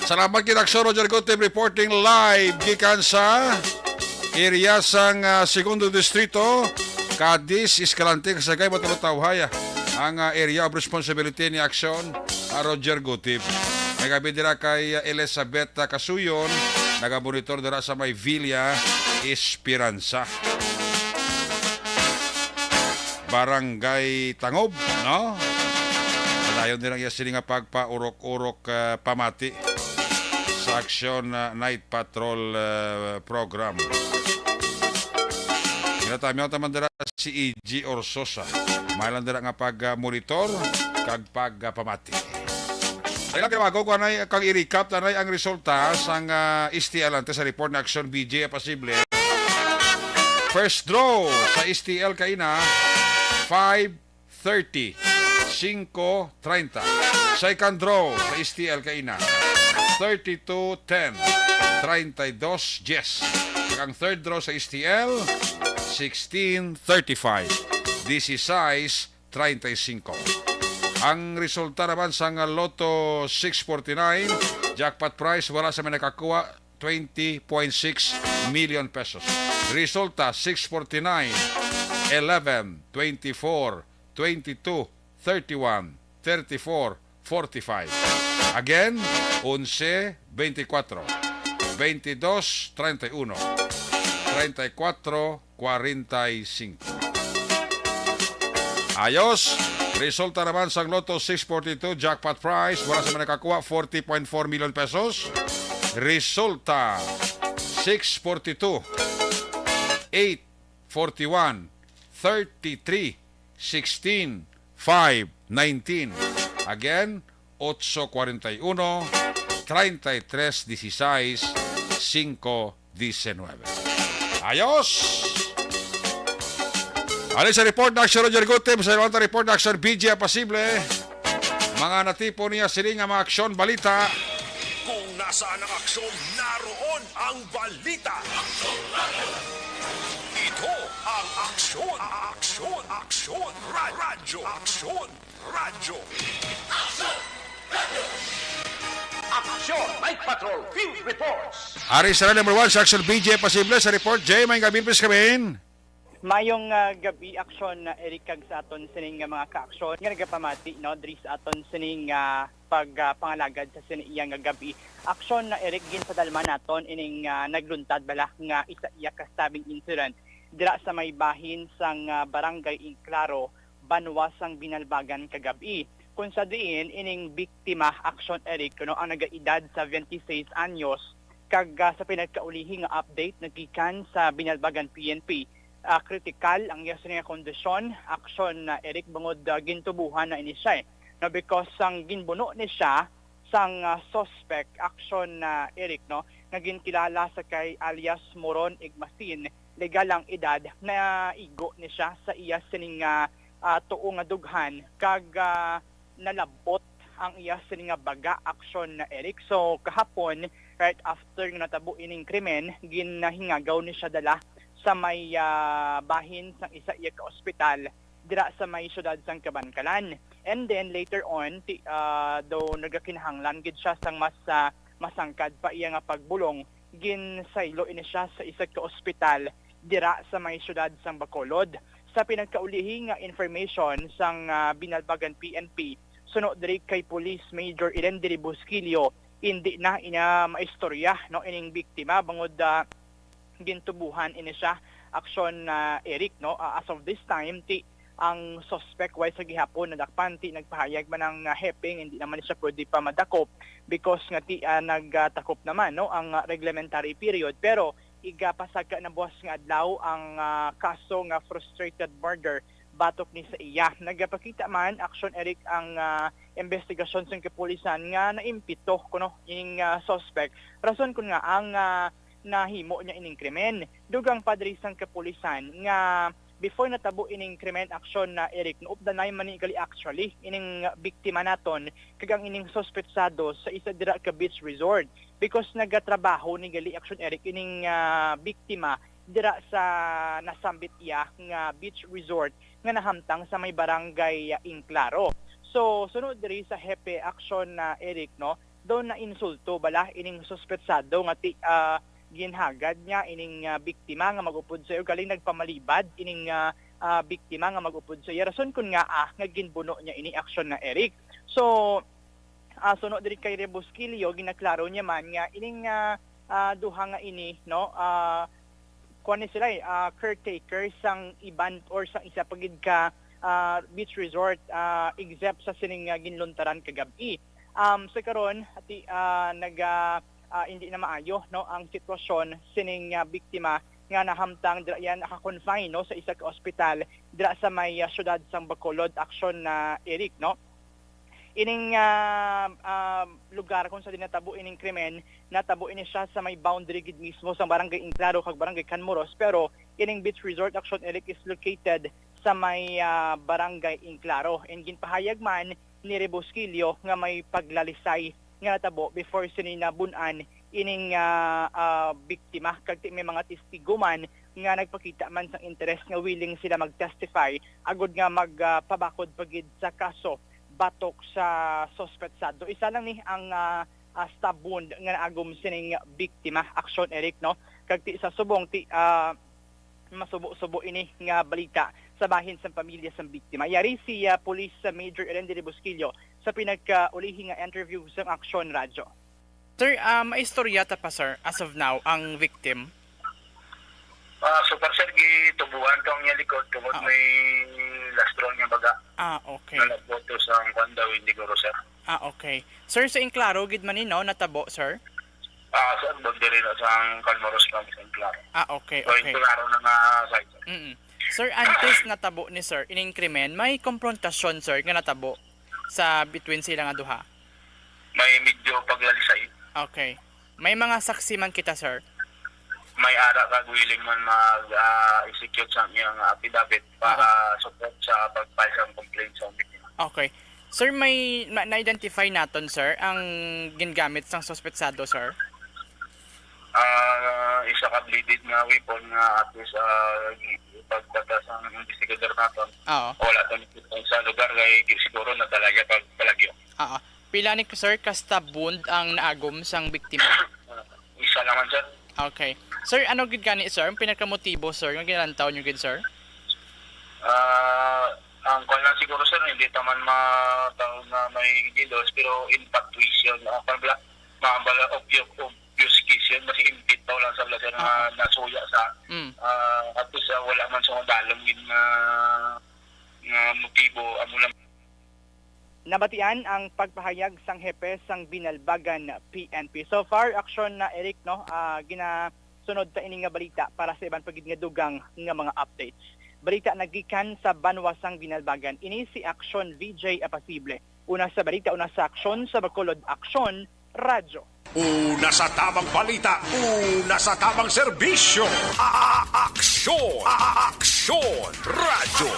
Salamat gid, Aksyon Roger Gutib, reporting live gikan sa area sang, ah, Segundo Distrito, Cadiz, Escalante, Sagay, Matabatawhay. Ang, ah, area of responsibility ni Aksyon, ah, Roger Gutib. May gabi dira kay, ah, Elizabeth, ah, Kasuyon, nagamonitor dira sa may Villa Esperanza. Barangay Tangob, no? Padayon din ang iya sini nga pagpaurok-urok, ah, pamati sa Aksyon, ah, Night Patrol, ah, Program. Ginatamyaw ta man dira si E G Orsosa. May lang dira nga pag-monitor kag pagpamati. Ay lang, tinawago ko anay kang i-recap tanay ang resulta sang, ah, S T L antes sa report na Aksyon B J Pasible. First draw sa S T L kaina, five thirty, cinco treinta. Second draw sa S T L kaina, thirty-two ten, treinta y dos diez. Kag ang third draw sa S T L, sixteen thirty-five, dieciséis treinta y cinco. Ang resulta naman sang Lotto six forty-nine, jackpot prize, wala sa may nakakuha, twenty point six million pesos. Resulta, six forty-nine, eleven, twenty-four, twenty-two, thirty-one, thirty-four, forty-five. Again, onse, veinticuatro, veintidós, treinta y uno, treinta y cuatro, cuarenta y cinco. Ayos! Resulta naman sang Lotto six forty-two jackpot prize, wala sa may nakakuha, forty point four million pesos. Resulta, six forty-two, eight forty-one, thirty-three, sixteen, five, nineteen. Again, ocho cuarenta y uno, treinta y tres dieciséis, cinco diecinueve. Ayos! Ano sa report na Action Roger Gutib? Sa ilang report na Action B J Pasible. Mga natipon niya sini nga mga aksyon balita. Kung nasaan ang aksyon, naroon ang balita. Ito ang Aksyon, Aksyon, Aksyon, Ra-, Radyo, Aksyon, Radyo. Aksyon! Night Patrol Field Reports. Ari sa number one sa Aksyon, B J Pasible sa report. Jay, may gabi, please, kami. Mayong, ah, gabi, Aksyon, na Eric, kag sa aton sining nga mga kaaksyon nga nagapamati, no, diri sa aton sining, ah, pag, ah, pangalagad sa sini iya nga gabi. Aksyon, na Eric, ginpadalman naton ining, ah, nagluntad bala nga isa iya ka stabbing incident dira sa may bahin sang, ah, Barangay Enclaro, banwa sang Binalbagan kagab-i, kung sa diin ining biktima, Aksyon, Eric, kuno ang nagaedad sa twenty-six anyos, kag, ah, sa pinagkaulihi nga update nagikan sa Binalbagan P N P, ah, kritikal ang iya sini nga kondisyon, Aksyon, ah, Eric, bangod, ah, gintubuhan na ini siya, eh. No, because sang ginbuno ni siya sang, ah, suspect, Aksyon, ah, Eric, no, nga ginkilala sa kay alias Moron Igmasin, legal ang edad, naigo ni siya sa iya sining, ah, ah, tuo nga dughan, kag, ah, nalab-ot ang iya sini nga baga, Aksyon, na Eric. So, kahapon, right after nga natabo ining krimen, ginahingagaw ni siya dala sa may, ah, bahin sang isa iya ka ospital dira sa may siyudad sang Kabankalan. And then later on, ti, ah, daw nagakinahanglan gid siya sang mas, ah, masangkad pa iya nga pagbulong, ginsaylo ini siya sa isa ka ospital dira sa may siyudad sang Bacolod. Sa pinagkaulihi nga information sang, ah, Binalbagan P N P, suno diri kay Police Major Eden Diri Busquillo, indi na ina maistorya, no, ining biktima bangod, ah, gintubuhan ini siya aksyon, ah, Eric, no. Ah, as of this time, ti ang suspect way sa gihapon nadakpan, ti nagpahayag man ang, ah, hepe nga hindi naman siya pwede pa madakop because nga ti, ah, nagtakop naman, no, ang, ah, reglementary period. Pero igapasaka na buwas nga adlaw ang, ah, kaso nga frustrated murder batok ni sa iya. Nagapakita man aksyon, Eric, ang, ah, investigasyon sang kapulisan nga naimpito kuno ining, ah, suspect. Rason kun nga ang, ah, nahimo niya ining krimen. Dugang pa diri sang kapulisan nga before natabo ining krimen aksyon na Eric, naupdanay man ni gali actually ining biktima naton kag ang ining suspetsado sa isa dira ka beach resort because nagatrabaho ni gali aksyon Eric ining, ah, biktima dira sa nasambit iya nga beach resort nga nahamtang sa may barangay, ah, Inclaro. So, sunod diri sa hepe aksyon na Eric, no, daw nainsulto bala ining suspetsado nga ti, ah, ginhagad niya ining, ah, biktima nga mag-upod sa iya, galing nagpamalibad ining, ah, ah, biktima nga mag-upod sa iya. Rason kun nga, ah, nga ginbuno niya ini aksyon na Eric. So, ah, suno diri kay Rebusquillo, ginaklaro niya man nga ining, ah, ah, duha nga ini, no, ah, kuwan ni sila, eh, ah, caretaker sang iban or sang isa pa gid ka, ah, beach resort, ah, except sa sining, ah, ginluntaran kagab-i. Um, sa karon, ati, ah, naga, ah, hindi na maayo, no, ang sitwasyon sining, ah, biktima nga nahamtang dira iya naka-confine, no, sa isa ka ospital dira sa may, ah, siyudad sang Bacolod, aksyon na Eric, no. Ining, ah, ah, lugar kung sa dinatabo ining krimen, natabo ini siya sa may boundary gid mismo sa Barangay Inclaro kag Barangay Canmoros, pero ining beach resort aksyon, Eric, is located sa may, ah, Barangay Inclaro. And ginpahayag man ni Rebusquillo nga may paglalisay nga natabo before sini nabun-an ining, ah, ah, biktima, kag ti may mga testigo man nga nagpakita man sang interes nga willing sila mag-testify agud nga mag, ah, pabakod pa gid sa kaso batok sa suspetsado. Isa lang ni ang, ah, ah, stab wound nga naagom sining biktima, aksyon, Eric, no? Kag ti sa subong ti, ah, masubo-subo ini nga balita sa bahin sang pamilya sang biktima. Yari si, ah, Police Major Eren de Busquillo sa pinagkaulihi nga interview sang Aksyon Radyo. Sir, ah, maistorya ta pa, sir, as of now, ang victim? Ah, so far, sir, gitubuan to ang iya likod tungod Ah, may lastro niya baga. Ah, okay. Nalabot to sa ang kwan daw, hindi guro, sir. Ah, okay. Sir, sa Inclaro gid man ni, no, natabo, sir? Ah, sir, doon diri na sa ang Calmoros kami sa Inclaro. Ah, okay, So, okay. Inclaro na nga side, sir. Mm. Sir, antes natabo ni sir ining krimen, may komprontasyon, sir, nga natabo sa between sila nga duha? May medyo paglalisay. Okay. May mga saksi man kita, sir. May ara kag willing man mag, ah, execute sa iyang affidavit para Oo. support sa pag-file sa complaint sa biktima. Okay. Sir, may ma-, na-identify naton, sir, ang gingamit sang suspetsado, sir? Ah, isa ka bladed nga weapon nga at least, ah, gi-, pagbata sang investigador naton, Oo. wala to nakita sa lugar, kay gi-, siguro nadala niya pag palagyo. Oo. Pila ni, sir, ka stab wound ang naagom sang biktima? Isa naman, sir. Okay. Sir, ano gid gani, sir, ang pinakamotibo, sir, nga ginalantaw niyo gid, sir? Ah, ang kwan lang siguro, sir, hindi ta man matawag na may gilos, pero infatuation, ah, kwan bala, mabala, obyo-, obfuscation, mas impito lang sa bala, sir, nga Oo. nasuya sa, Mm. ah, at least, ah, wala man sa madalom gid nga, nga motibo, amo lang. Nabatian ang pagpahayag sang hepe sang Binalbagan P N P. So far, aksyon na, Eric, no? Ah, ginasunod ta ini nga balita para sa iban pa gid nga dugang nga mga updates. Balita nagikan sa banwa sang Binalbagan. Ini si Aksyon V J Apasible. Una sa balita, una sa aksyon, sa Bacolod Aksyon, Radyo. Una sa tamang balita, una sa tamang serbisyo. A-, a-, aksyon, a-, a-, aksyon, radyo.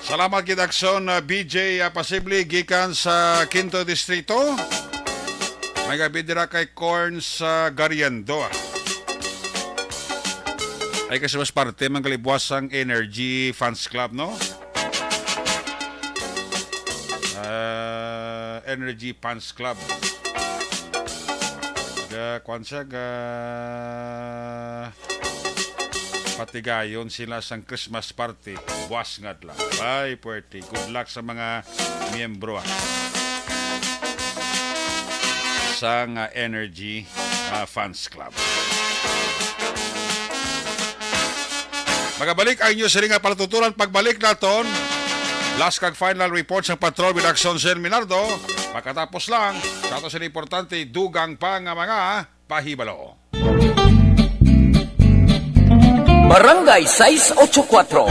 Salamat gid, Aksyon, ah, B J, ah, Pasible gikan sa Quinto Distrito. May gabi dira kay Corn sa Gariendo. Ay, kasi mas parte man gali buwas ang Energy Fans Club, no? Ah, Energy Fans Club. Ga, kwan siya, ga, patigayon sila sang Christmas party. Buwas nga adlaw. Ay, puwerte. Good luck sa mga miyembro, ah, sang, ah, Energy, ah, Fans Club. Magabalik ang inyo sini nga palatuturan pagbalik naton. Last kag final report sa Patrol with Action Sen Minardo. Pagkatapos lang, sa ato sini importante, dugang pa nga mga pahibalo. Barangay sais ocho kuatro.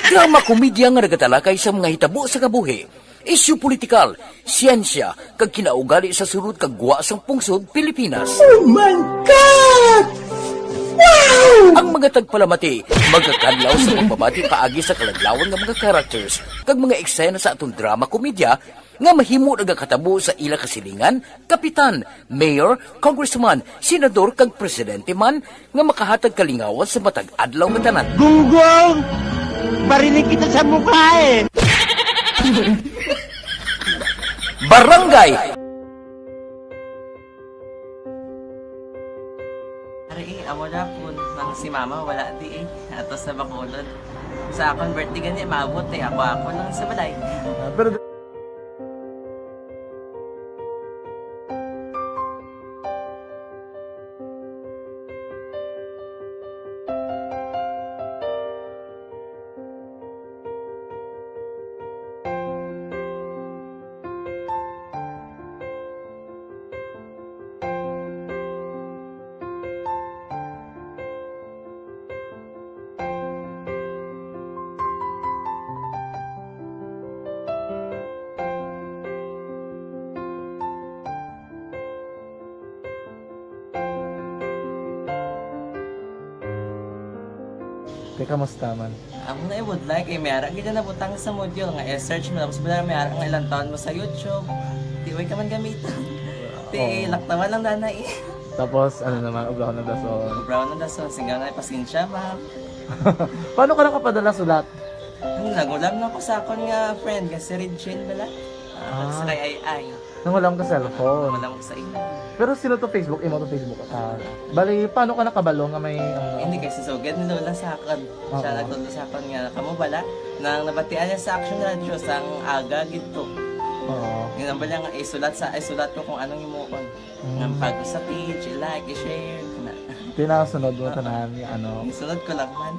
Drama komedya nga nagatalakay sa mga hitabo sa kabuhi, isyu politikal, siyensya, kag kinaugali sa sulod kag gwa sang pungsod Pilipinas. Oh my God! Wow! Ang mga tagpalamati magakadlaw sa pagbabati paagi sa kaladlawan nga mga characters kag mga eksena sa aton drama komedya nga mahimo nagakatabo sa ila kasilingan, kapitan, mayor, congressman, senador, kag presidente man nga makahatag kalingawan sa matag adlaw nga tanan. Gunggong! Barinig kita sa mukha eh! Barangay Ari, eh, amo na po nang si mama wala di eh. Ato sa Bacolod. Sa akon birthday gani, maabot eh. Ako, ako lang sa balay. Ah, pero Teka, kamusta man? Amo na, I would like, eh, may ara gid na nabutang sa module nga i-search mo, tapos bala may ara nga ilang taon mo sa YouTube. Di, way ka man gamiton. Ti, oo, laktawan lang, nanay. Tapos, ano naman, ubrahon ng dason. Ubrahon ng dason, singgaw na, pasensya, ma'am. Paano ka nakapadala sulat? Ano, nag-ulam lang ko sa akon nga friend, nga si Regine bala. Ah, ah, sa kay Ay Ay. Nangulam ka cellphone. Nangulam ko sa imo. Pero sino to Facebook? Imo to Facebook? Ah, bali, paano ka nakabalo nga may, ano? Hindi, kay si Sugad ni Lola sa akon. Siya, oo, nagtudlo sa akon nga, kamo bala, nang nabatian niya sa Action Radio, sang aga gid to. Oo. Yun ang bala nga, isulat sa, isulat ko kung anong himuon. Mm. Nga pag sa page, i-like, i-share, kana. Tinasunod mo, oo, tanan, nga ano. Isunod ko lang man.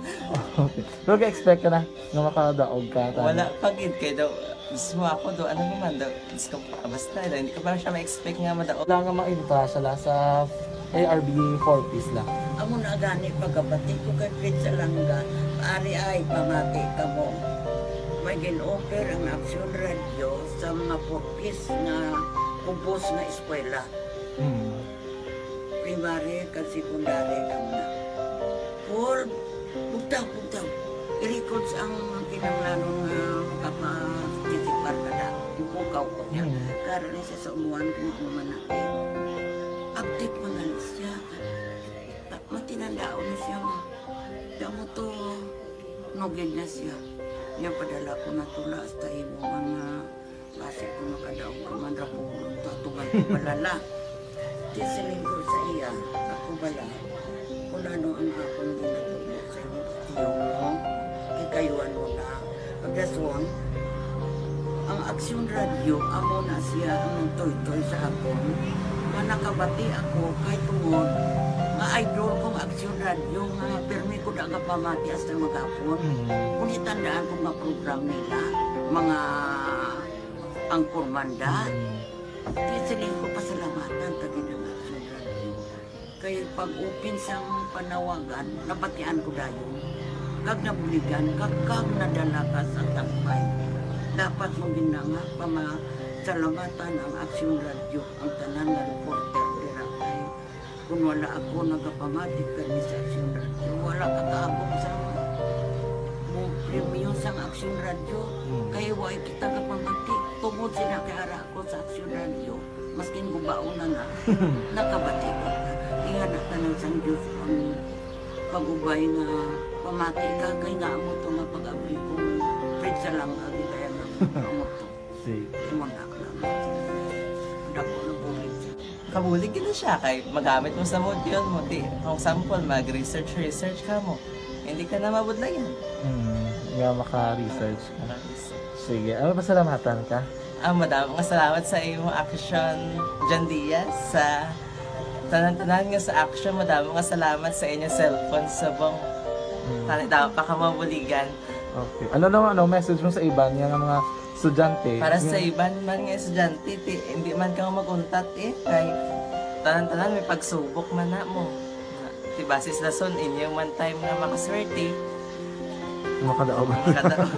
Okay. Pero ga-expect ka na nga makadaog ka, tanan? Wala pa gid, kay daw, mismo ako daw, ano mo man daw, Diyos ko, basta, hindi ko pa siya ma-expect nga madaog. Wala nga ma-invita siya la sa A R B four Ps la. Amo na gani pagkabati ko kay Fred Salanga, ari ay pamati kamo. May gin-offer ang Action Radio sa mga four Ps nga ubos nga eskwela. Hmm. Primary kag secondary lang na. Paul, bugtaw, bugtaw. I-records ang kinahanglanon nga makaparticipar ka na. Ipukaw ko niya. Mm. Karon ni sa umuan kung ano man na. Update man gani siya. Ta-, matinandaon na siya, ma. Kamo to, nugid na siya. Niya padala ko na tula hasta imo ang, ah, Basi kung makadaog ka man ra po, tatugan ko palala. Di siling ko sa iya, ako bala, kung ano ang akong ginatubo sa imo, tiyo mo, kay kayo ano na. Pagdason, ang Aksyon Radio, amo na siya ang nagtoytoy sa akon. Nga nakabati ako, kay tungod, nga idol kong Aksyon Radio, nga pirmi ko na nga pamati hasta maghapon. Mm. Kung itandaan ko nga program nila, mga Ang kurmanda. Mm. Di siling ko pasalamatan ta gid ang Action Radio. Kay pag-open sang panawagan, nabatian ko dayon. Kag nabuligan, kag, kag nadala ka sa tampay. Dapat mo gid na nga pamasalamatan ang Action Radio, ang tanan nga reporter dira kay Kung wala ako nagapamati kani sa Action Radio, wala ka kaabot sa amon. Mo-, Aksyon Radyo, mm, kay way kita kapamati. Tungod sina kay ara ako sa Aksyon Radyo, maskin gubaon na na, nakabati ko. Ingana ka nang sang Diyos ang pag-ubay nga pamati ka, kay nga amo to nga pag-abli ko, pizza lang, agi kaya nga amo to. Sige. Imo na lang. Dako na bulig siya. Kabulig gid na siya kay magamit mo sa module mo. Di, for example, mag-research, research ka mo. Hindi ka na mabudlayan. Hmm, nga maka-research ka. Maka-research. Sige, ano, pasalamatan ka? Ah, madamo nga salamat sa imo, Action John Diaz, sa tanan-tanan nga sa Action. Madamo nga salamat sa inyo cellphone subong. Hmm. Tani daw pa ka mabuligan. Okay. Ano naman, ano, message mo sa iban nga mga estudyante? Para sa iban man nga estudyante, ti, hindi man ka mag-untat, eh, kay tanan-tanan may pagsubok man na mo. Ti, basis lason, inyo man time nga makaswerte. Makadaog. Makadaog.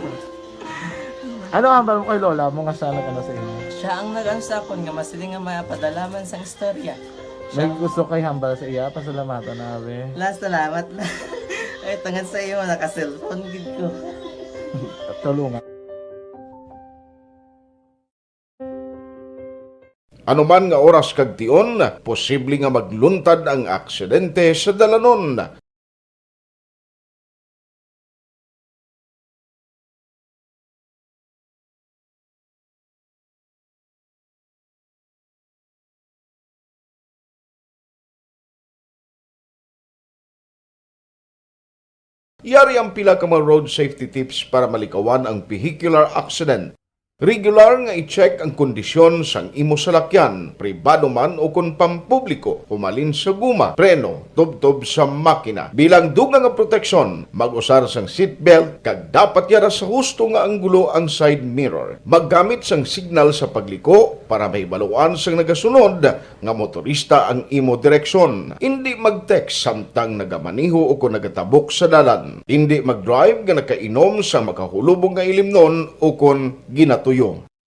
Ano ang hambal mo kay lola mo nga siya nag-ano sa imo? Siya ang nag-ano sa akon nga masiling nga mapadala man sang istorya. May gusto kay hambal sa iya, pasalamatan na, abi. La, salamat na. Ay, tungod sa imo, naka-cellphone gid ko. Tulungan. Ano man nga oras kag tion, posible nga magluntad ang aksidente sa dalanon. Yari ang pila ka mga road safety tips para malikawan ang vehicular accident. Regular nga i-check ang kondisyon sang imo salakyan, pribado man o kon pampubliko, humalin sa guma, preno, tubtob sa makina. Bilang dugang nga proteksyon, mag-usar sang seatbelt kag dapat yara sa husto nga anggulo ang side mirror. Maggamit sang signal sa pagliko para mahibaluan sang nagasunod nga motorista ang imo direksyon. Indi mag-text samtang nagamaneho o kon nagatabok sa dalan. Indi mag-drive nga nakainom sang makahulubong nga ilimnon o kon ginatuyo.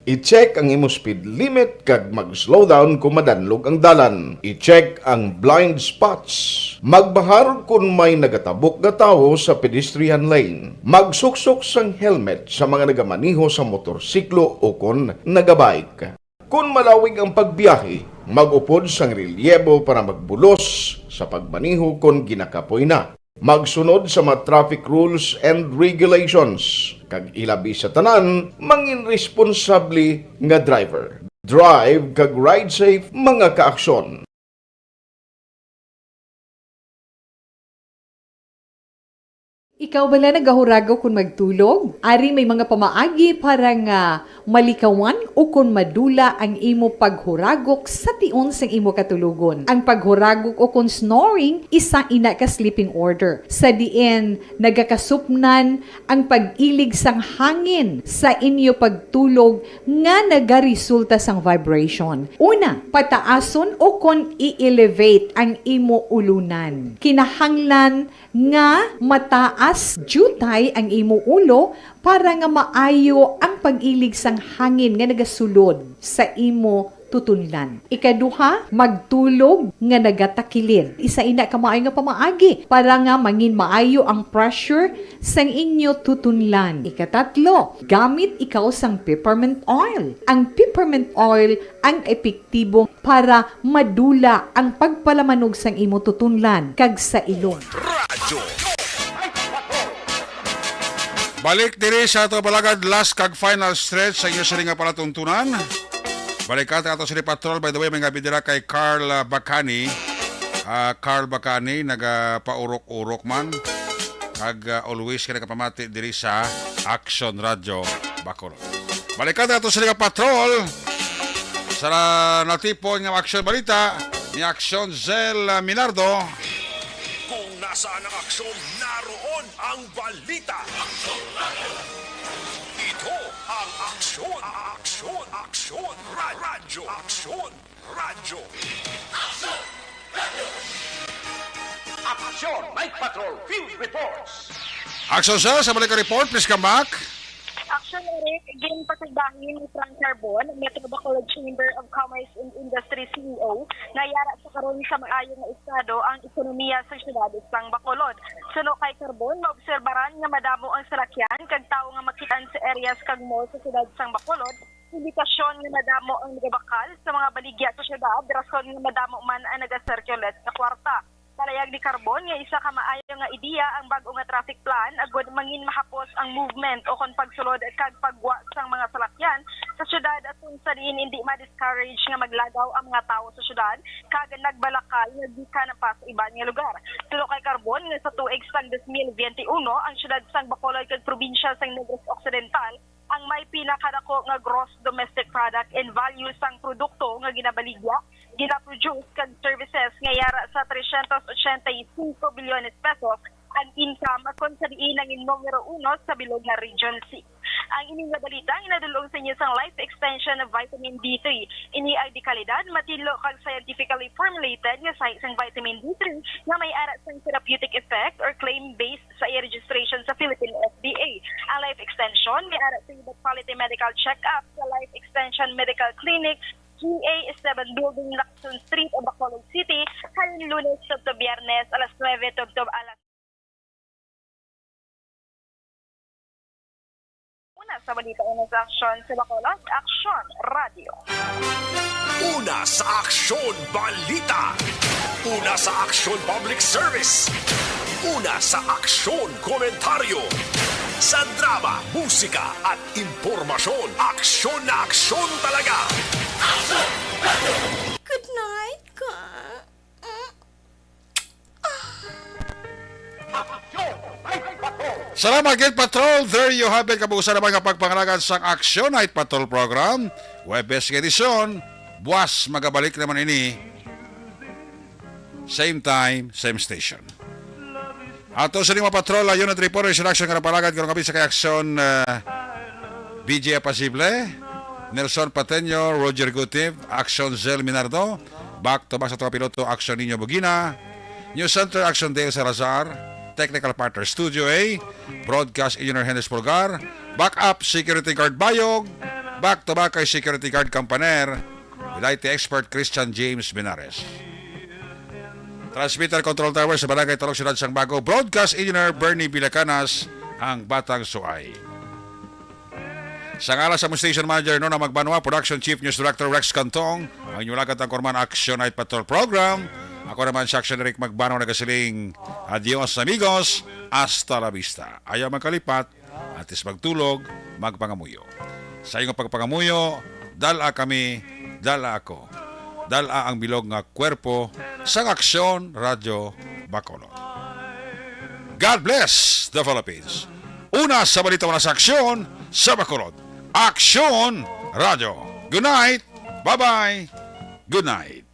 I-check ang imo speed limit kag mag-slow down kon madanlog ang dalan. I-check ang blind spots. Magbahar kon may nagatabok nga tawo sa pedestrian lane. Magsuksok sang helmet sa mga nagamaneho sa motorsiklo o kon nagabike. Kon malawig ang pagbiyahe, mag-upod sang relyebo para magbulos sa pagmaneho kon ginakapoy na. Magsunod sa mga traffic rules and regulations, kag ilabi sa tanan, mangin responsable nga driver. Drive kag ride safe, mga kaaksyon. Ikaw bala nagahuragok kon magtulog? Ari may mga pamaagi para nga malikawan ukon madula ang imo paghuragok sa tion sang imo katulogon. Ang paghuragok ukon snoring, isa ina ka sleeping order, sa diin nagakasupnan ang pag-ilig sang hangin sa inyo pagtulog nga nagaresulta sang vibration. Una, pataason ukon i-elevate ang imo ulunan. Kinahanglan nga mataas diutay ang imo ulo para nga maayo ang pag-ilig sang hangin nga nagasulod sa imo tutunlan. Ikaduha, magtulog nga nagatakilid. Isa ina ka maayo nga pamaagi para nga mangin maayo ang pressure sang inyo tutunlan. Ikatatlo, gamit ikaw sang peppermint oil. Ang peppermint oil ang epektibo para madula ang pagpalamanog sang imo tutunlan kag sa ilong. Radyo. Balik diri sa ato balagad, last kag final stretch sa inyo sini nga palatuntunan. Balikan ta ato sini patrol. By the way, may nga bidira kay Carl, ah, Bacani. Ah, Carl Bacani, nagapaurok-urok man. Kag, ah, always ka nakapamati diri sa Action Radio Bacolod. Balikan nato sila nga patrol. Sa natipon nga aksyon balita ni Aksyon Zel, ah, Minardo. Kung nasaan ang aksyon, naroon ang balita. Ito ang Aksyon, Aksyon, Aksyon, Ra-, Radyo, Aksyon, Radyo. Aksyon, Night Patrol, Field Reports. Aksyon, sir, sa balik nga report, please come back. Aksyon, Eric, ginpasigbahin ni Frank Carbon, Metro Bacolod Chamber of Commerce and Industry C E O, nga yara sa karon sa maayo nga estado ang ekonomiya sa siyudad sang Bacolod. Suno kay Carbon, maobserbaran nga madamo ang salakyan kag tawo nga makitaan Yes, kag mall sa siyudad sang Bacolod, indikasyon nga madamo ang nagabakal sa mga baligya sa siyudad, rason nga madamo man ang naga-circulate nga kwarta. Palayag ni Carbon nga isa ka maayo nga ideya ang bag-o nga traffic plan agod mangin mahapos ang movement o kon pagsulod kag paggwa sang mga salakyan sa siyudad, aton sa diin indi ma-discourage nga maglagaw ang mga tawo sa siyudad kag nagbalakal nga gikan pa sa iban nga lugar. Suno kay Carbon nga sa tuig sang dos mil bente uno, ang siyudad sang Bacolod kag probinsya sang Negros Occidental ang may pinakadako nga gross domestic product and value sang produkto nga ginabaligya, ginaproduce kag services nga yara sa trescientos ochenta y cinco bilyones pesos ang income, kon sa diin ang numero uno sa bilog nga Region six. Ang ini nga balita ginadul-ong sa inyo sang Life Extension of Vitamin D three. Ini ay dekalidad, matinlo kag scientifically formulated nga sahi sang vitamin D three nga may ara sang therapeutic effect or claim based sa iya registration sa Philippine F D A. Ang Life Extension may ara sa iba quality medical check-up sa Life Extension Medical Clinic, G A seven Building, Lacson Street, Bacolod City, halin Lunes tubtob Biyernes alas nuebe tubtob alas Una sa balita, una sa aksyon sa Bacolod, Aksyon Radio. Una sa aksyon balita. Una sa aksyon public service. Una sa aksyon komentaryo. Sa drama, musika at impormasyon, aksyon na aksyon talaga. Good night, ka. Salamat gid, Patrol. There you have it. Kabuusan naman nga pagpangalagan sang Action Night Patrol Program. Webes nga edisyon. Buwas magabalik naman ini. Same time, same station. Ato sa lima, Patrol, Unit Report, Action nga napalagad karong gabi sa kay Action, ah, B J Apasible, Nelson Pateño, Roger Gutib, Action Zel Minardo, back to back sa tuwa piloto, Action Niño Bugina, News Center, Action Dale Salazar, Technical Partner Studio A, Broadcast Engineer Hennes Pulgar, Backup Security Guard Bayog, back to back kay Security Guard Campaner, with I T Expert Christian James Binares. Transmitter Control Tower sa Barangay Talog, Siyudad sang Bago, Broadcast Engineer Bernie Villacanas, ang Batang Suay. Sa ngalan sa among station manager, Nona Magbanwa, production chief, news director, Rex Cantong, ang inyong lagat ang Korman Action Night Patrol Program. Ako naman si Action Eric Magbanwa, nagasiling, "Adios, amigos. Hasta la vista." Ayaw magkalipat, antes magtulog, magpangamuyo. Sa inyong pagpangamuyo, dala kami, dala ako. Dala ang bilog nga kwerpo sang Aksyon Radyo Bacolod. God bless the Philippines. Una sa balita, una sa aksyon sa Bacolod. Aksyon Radyo. Good night. Bye-bye. Good night.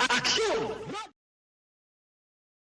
Aksyon!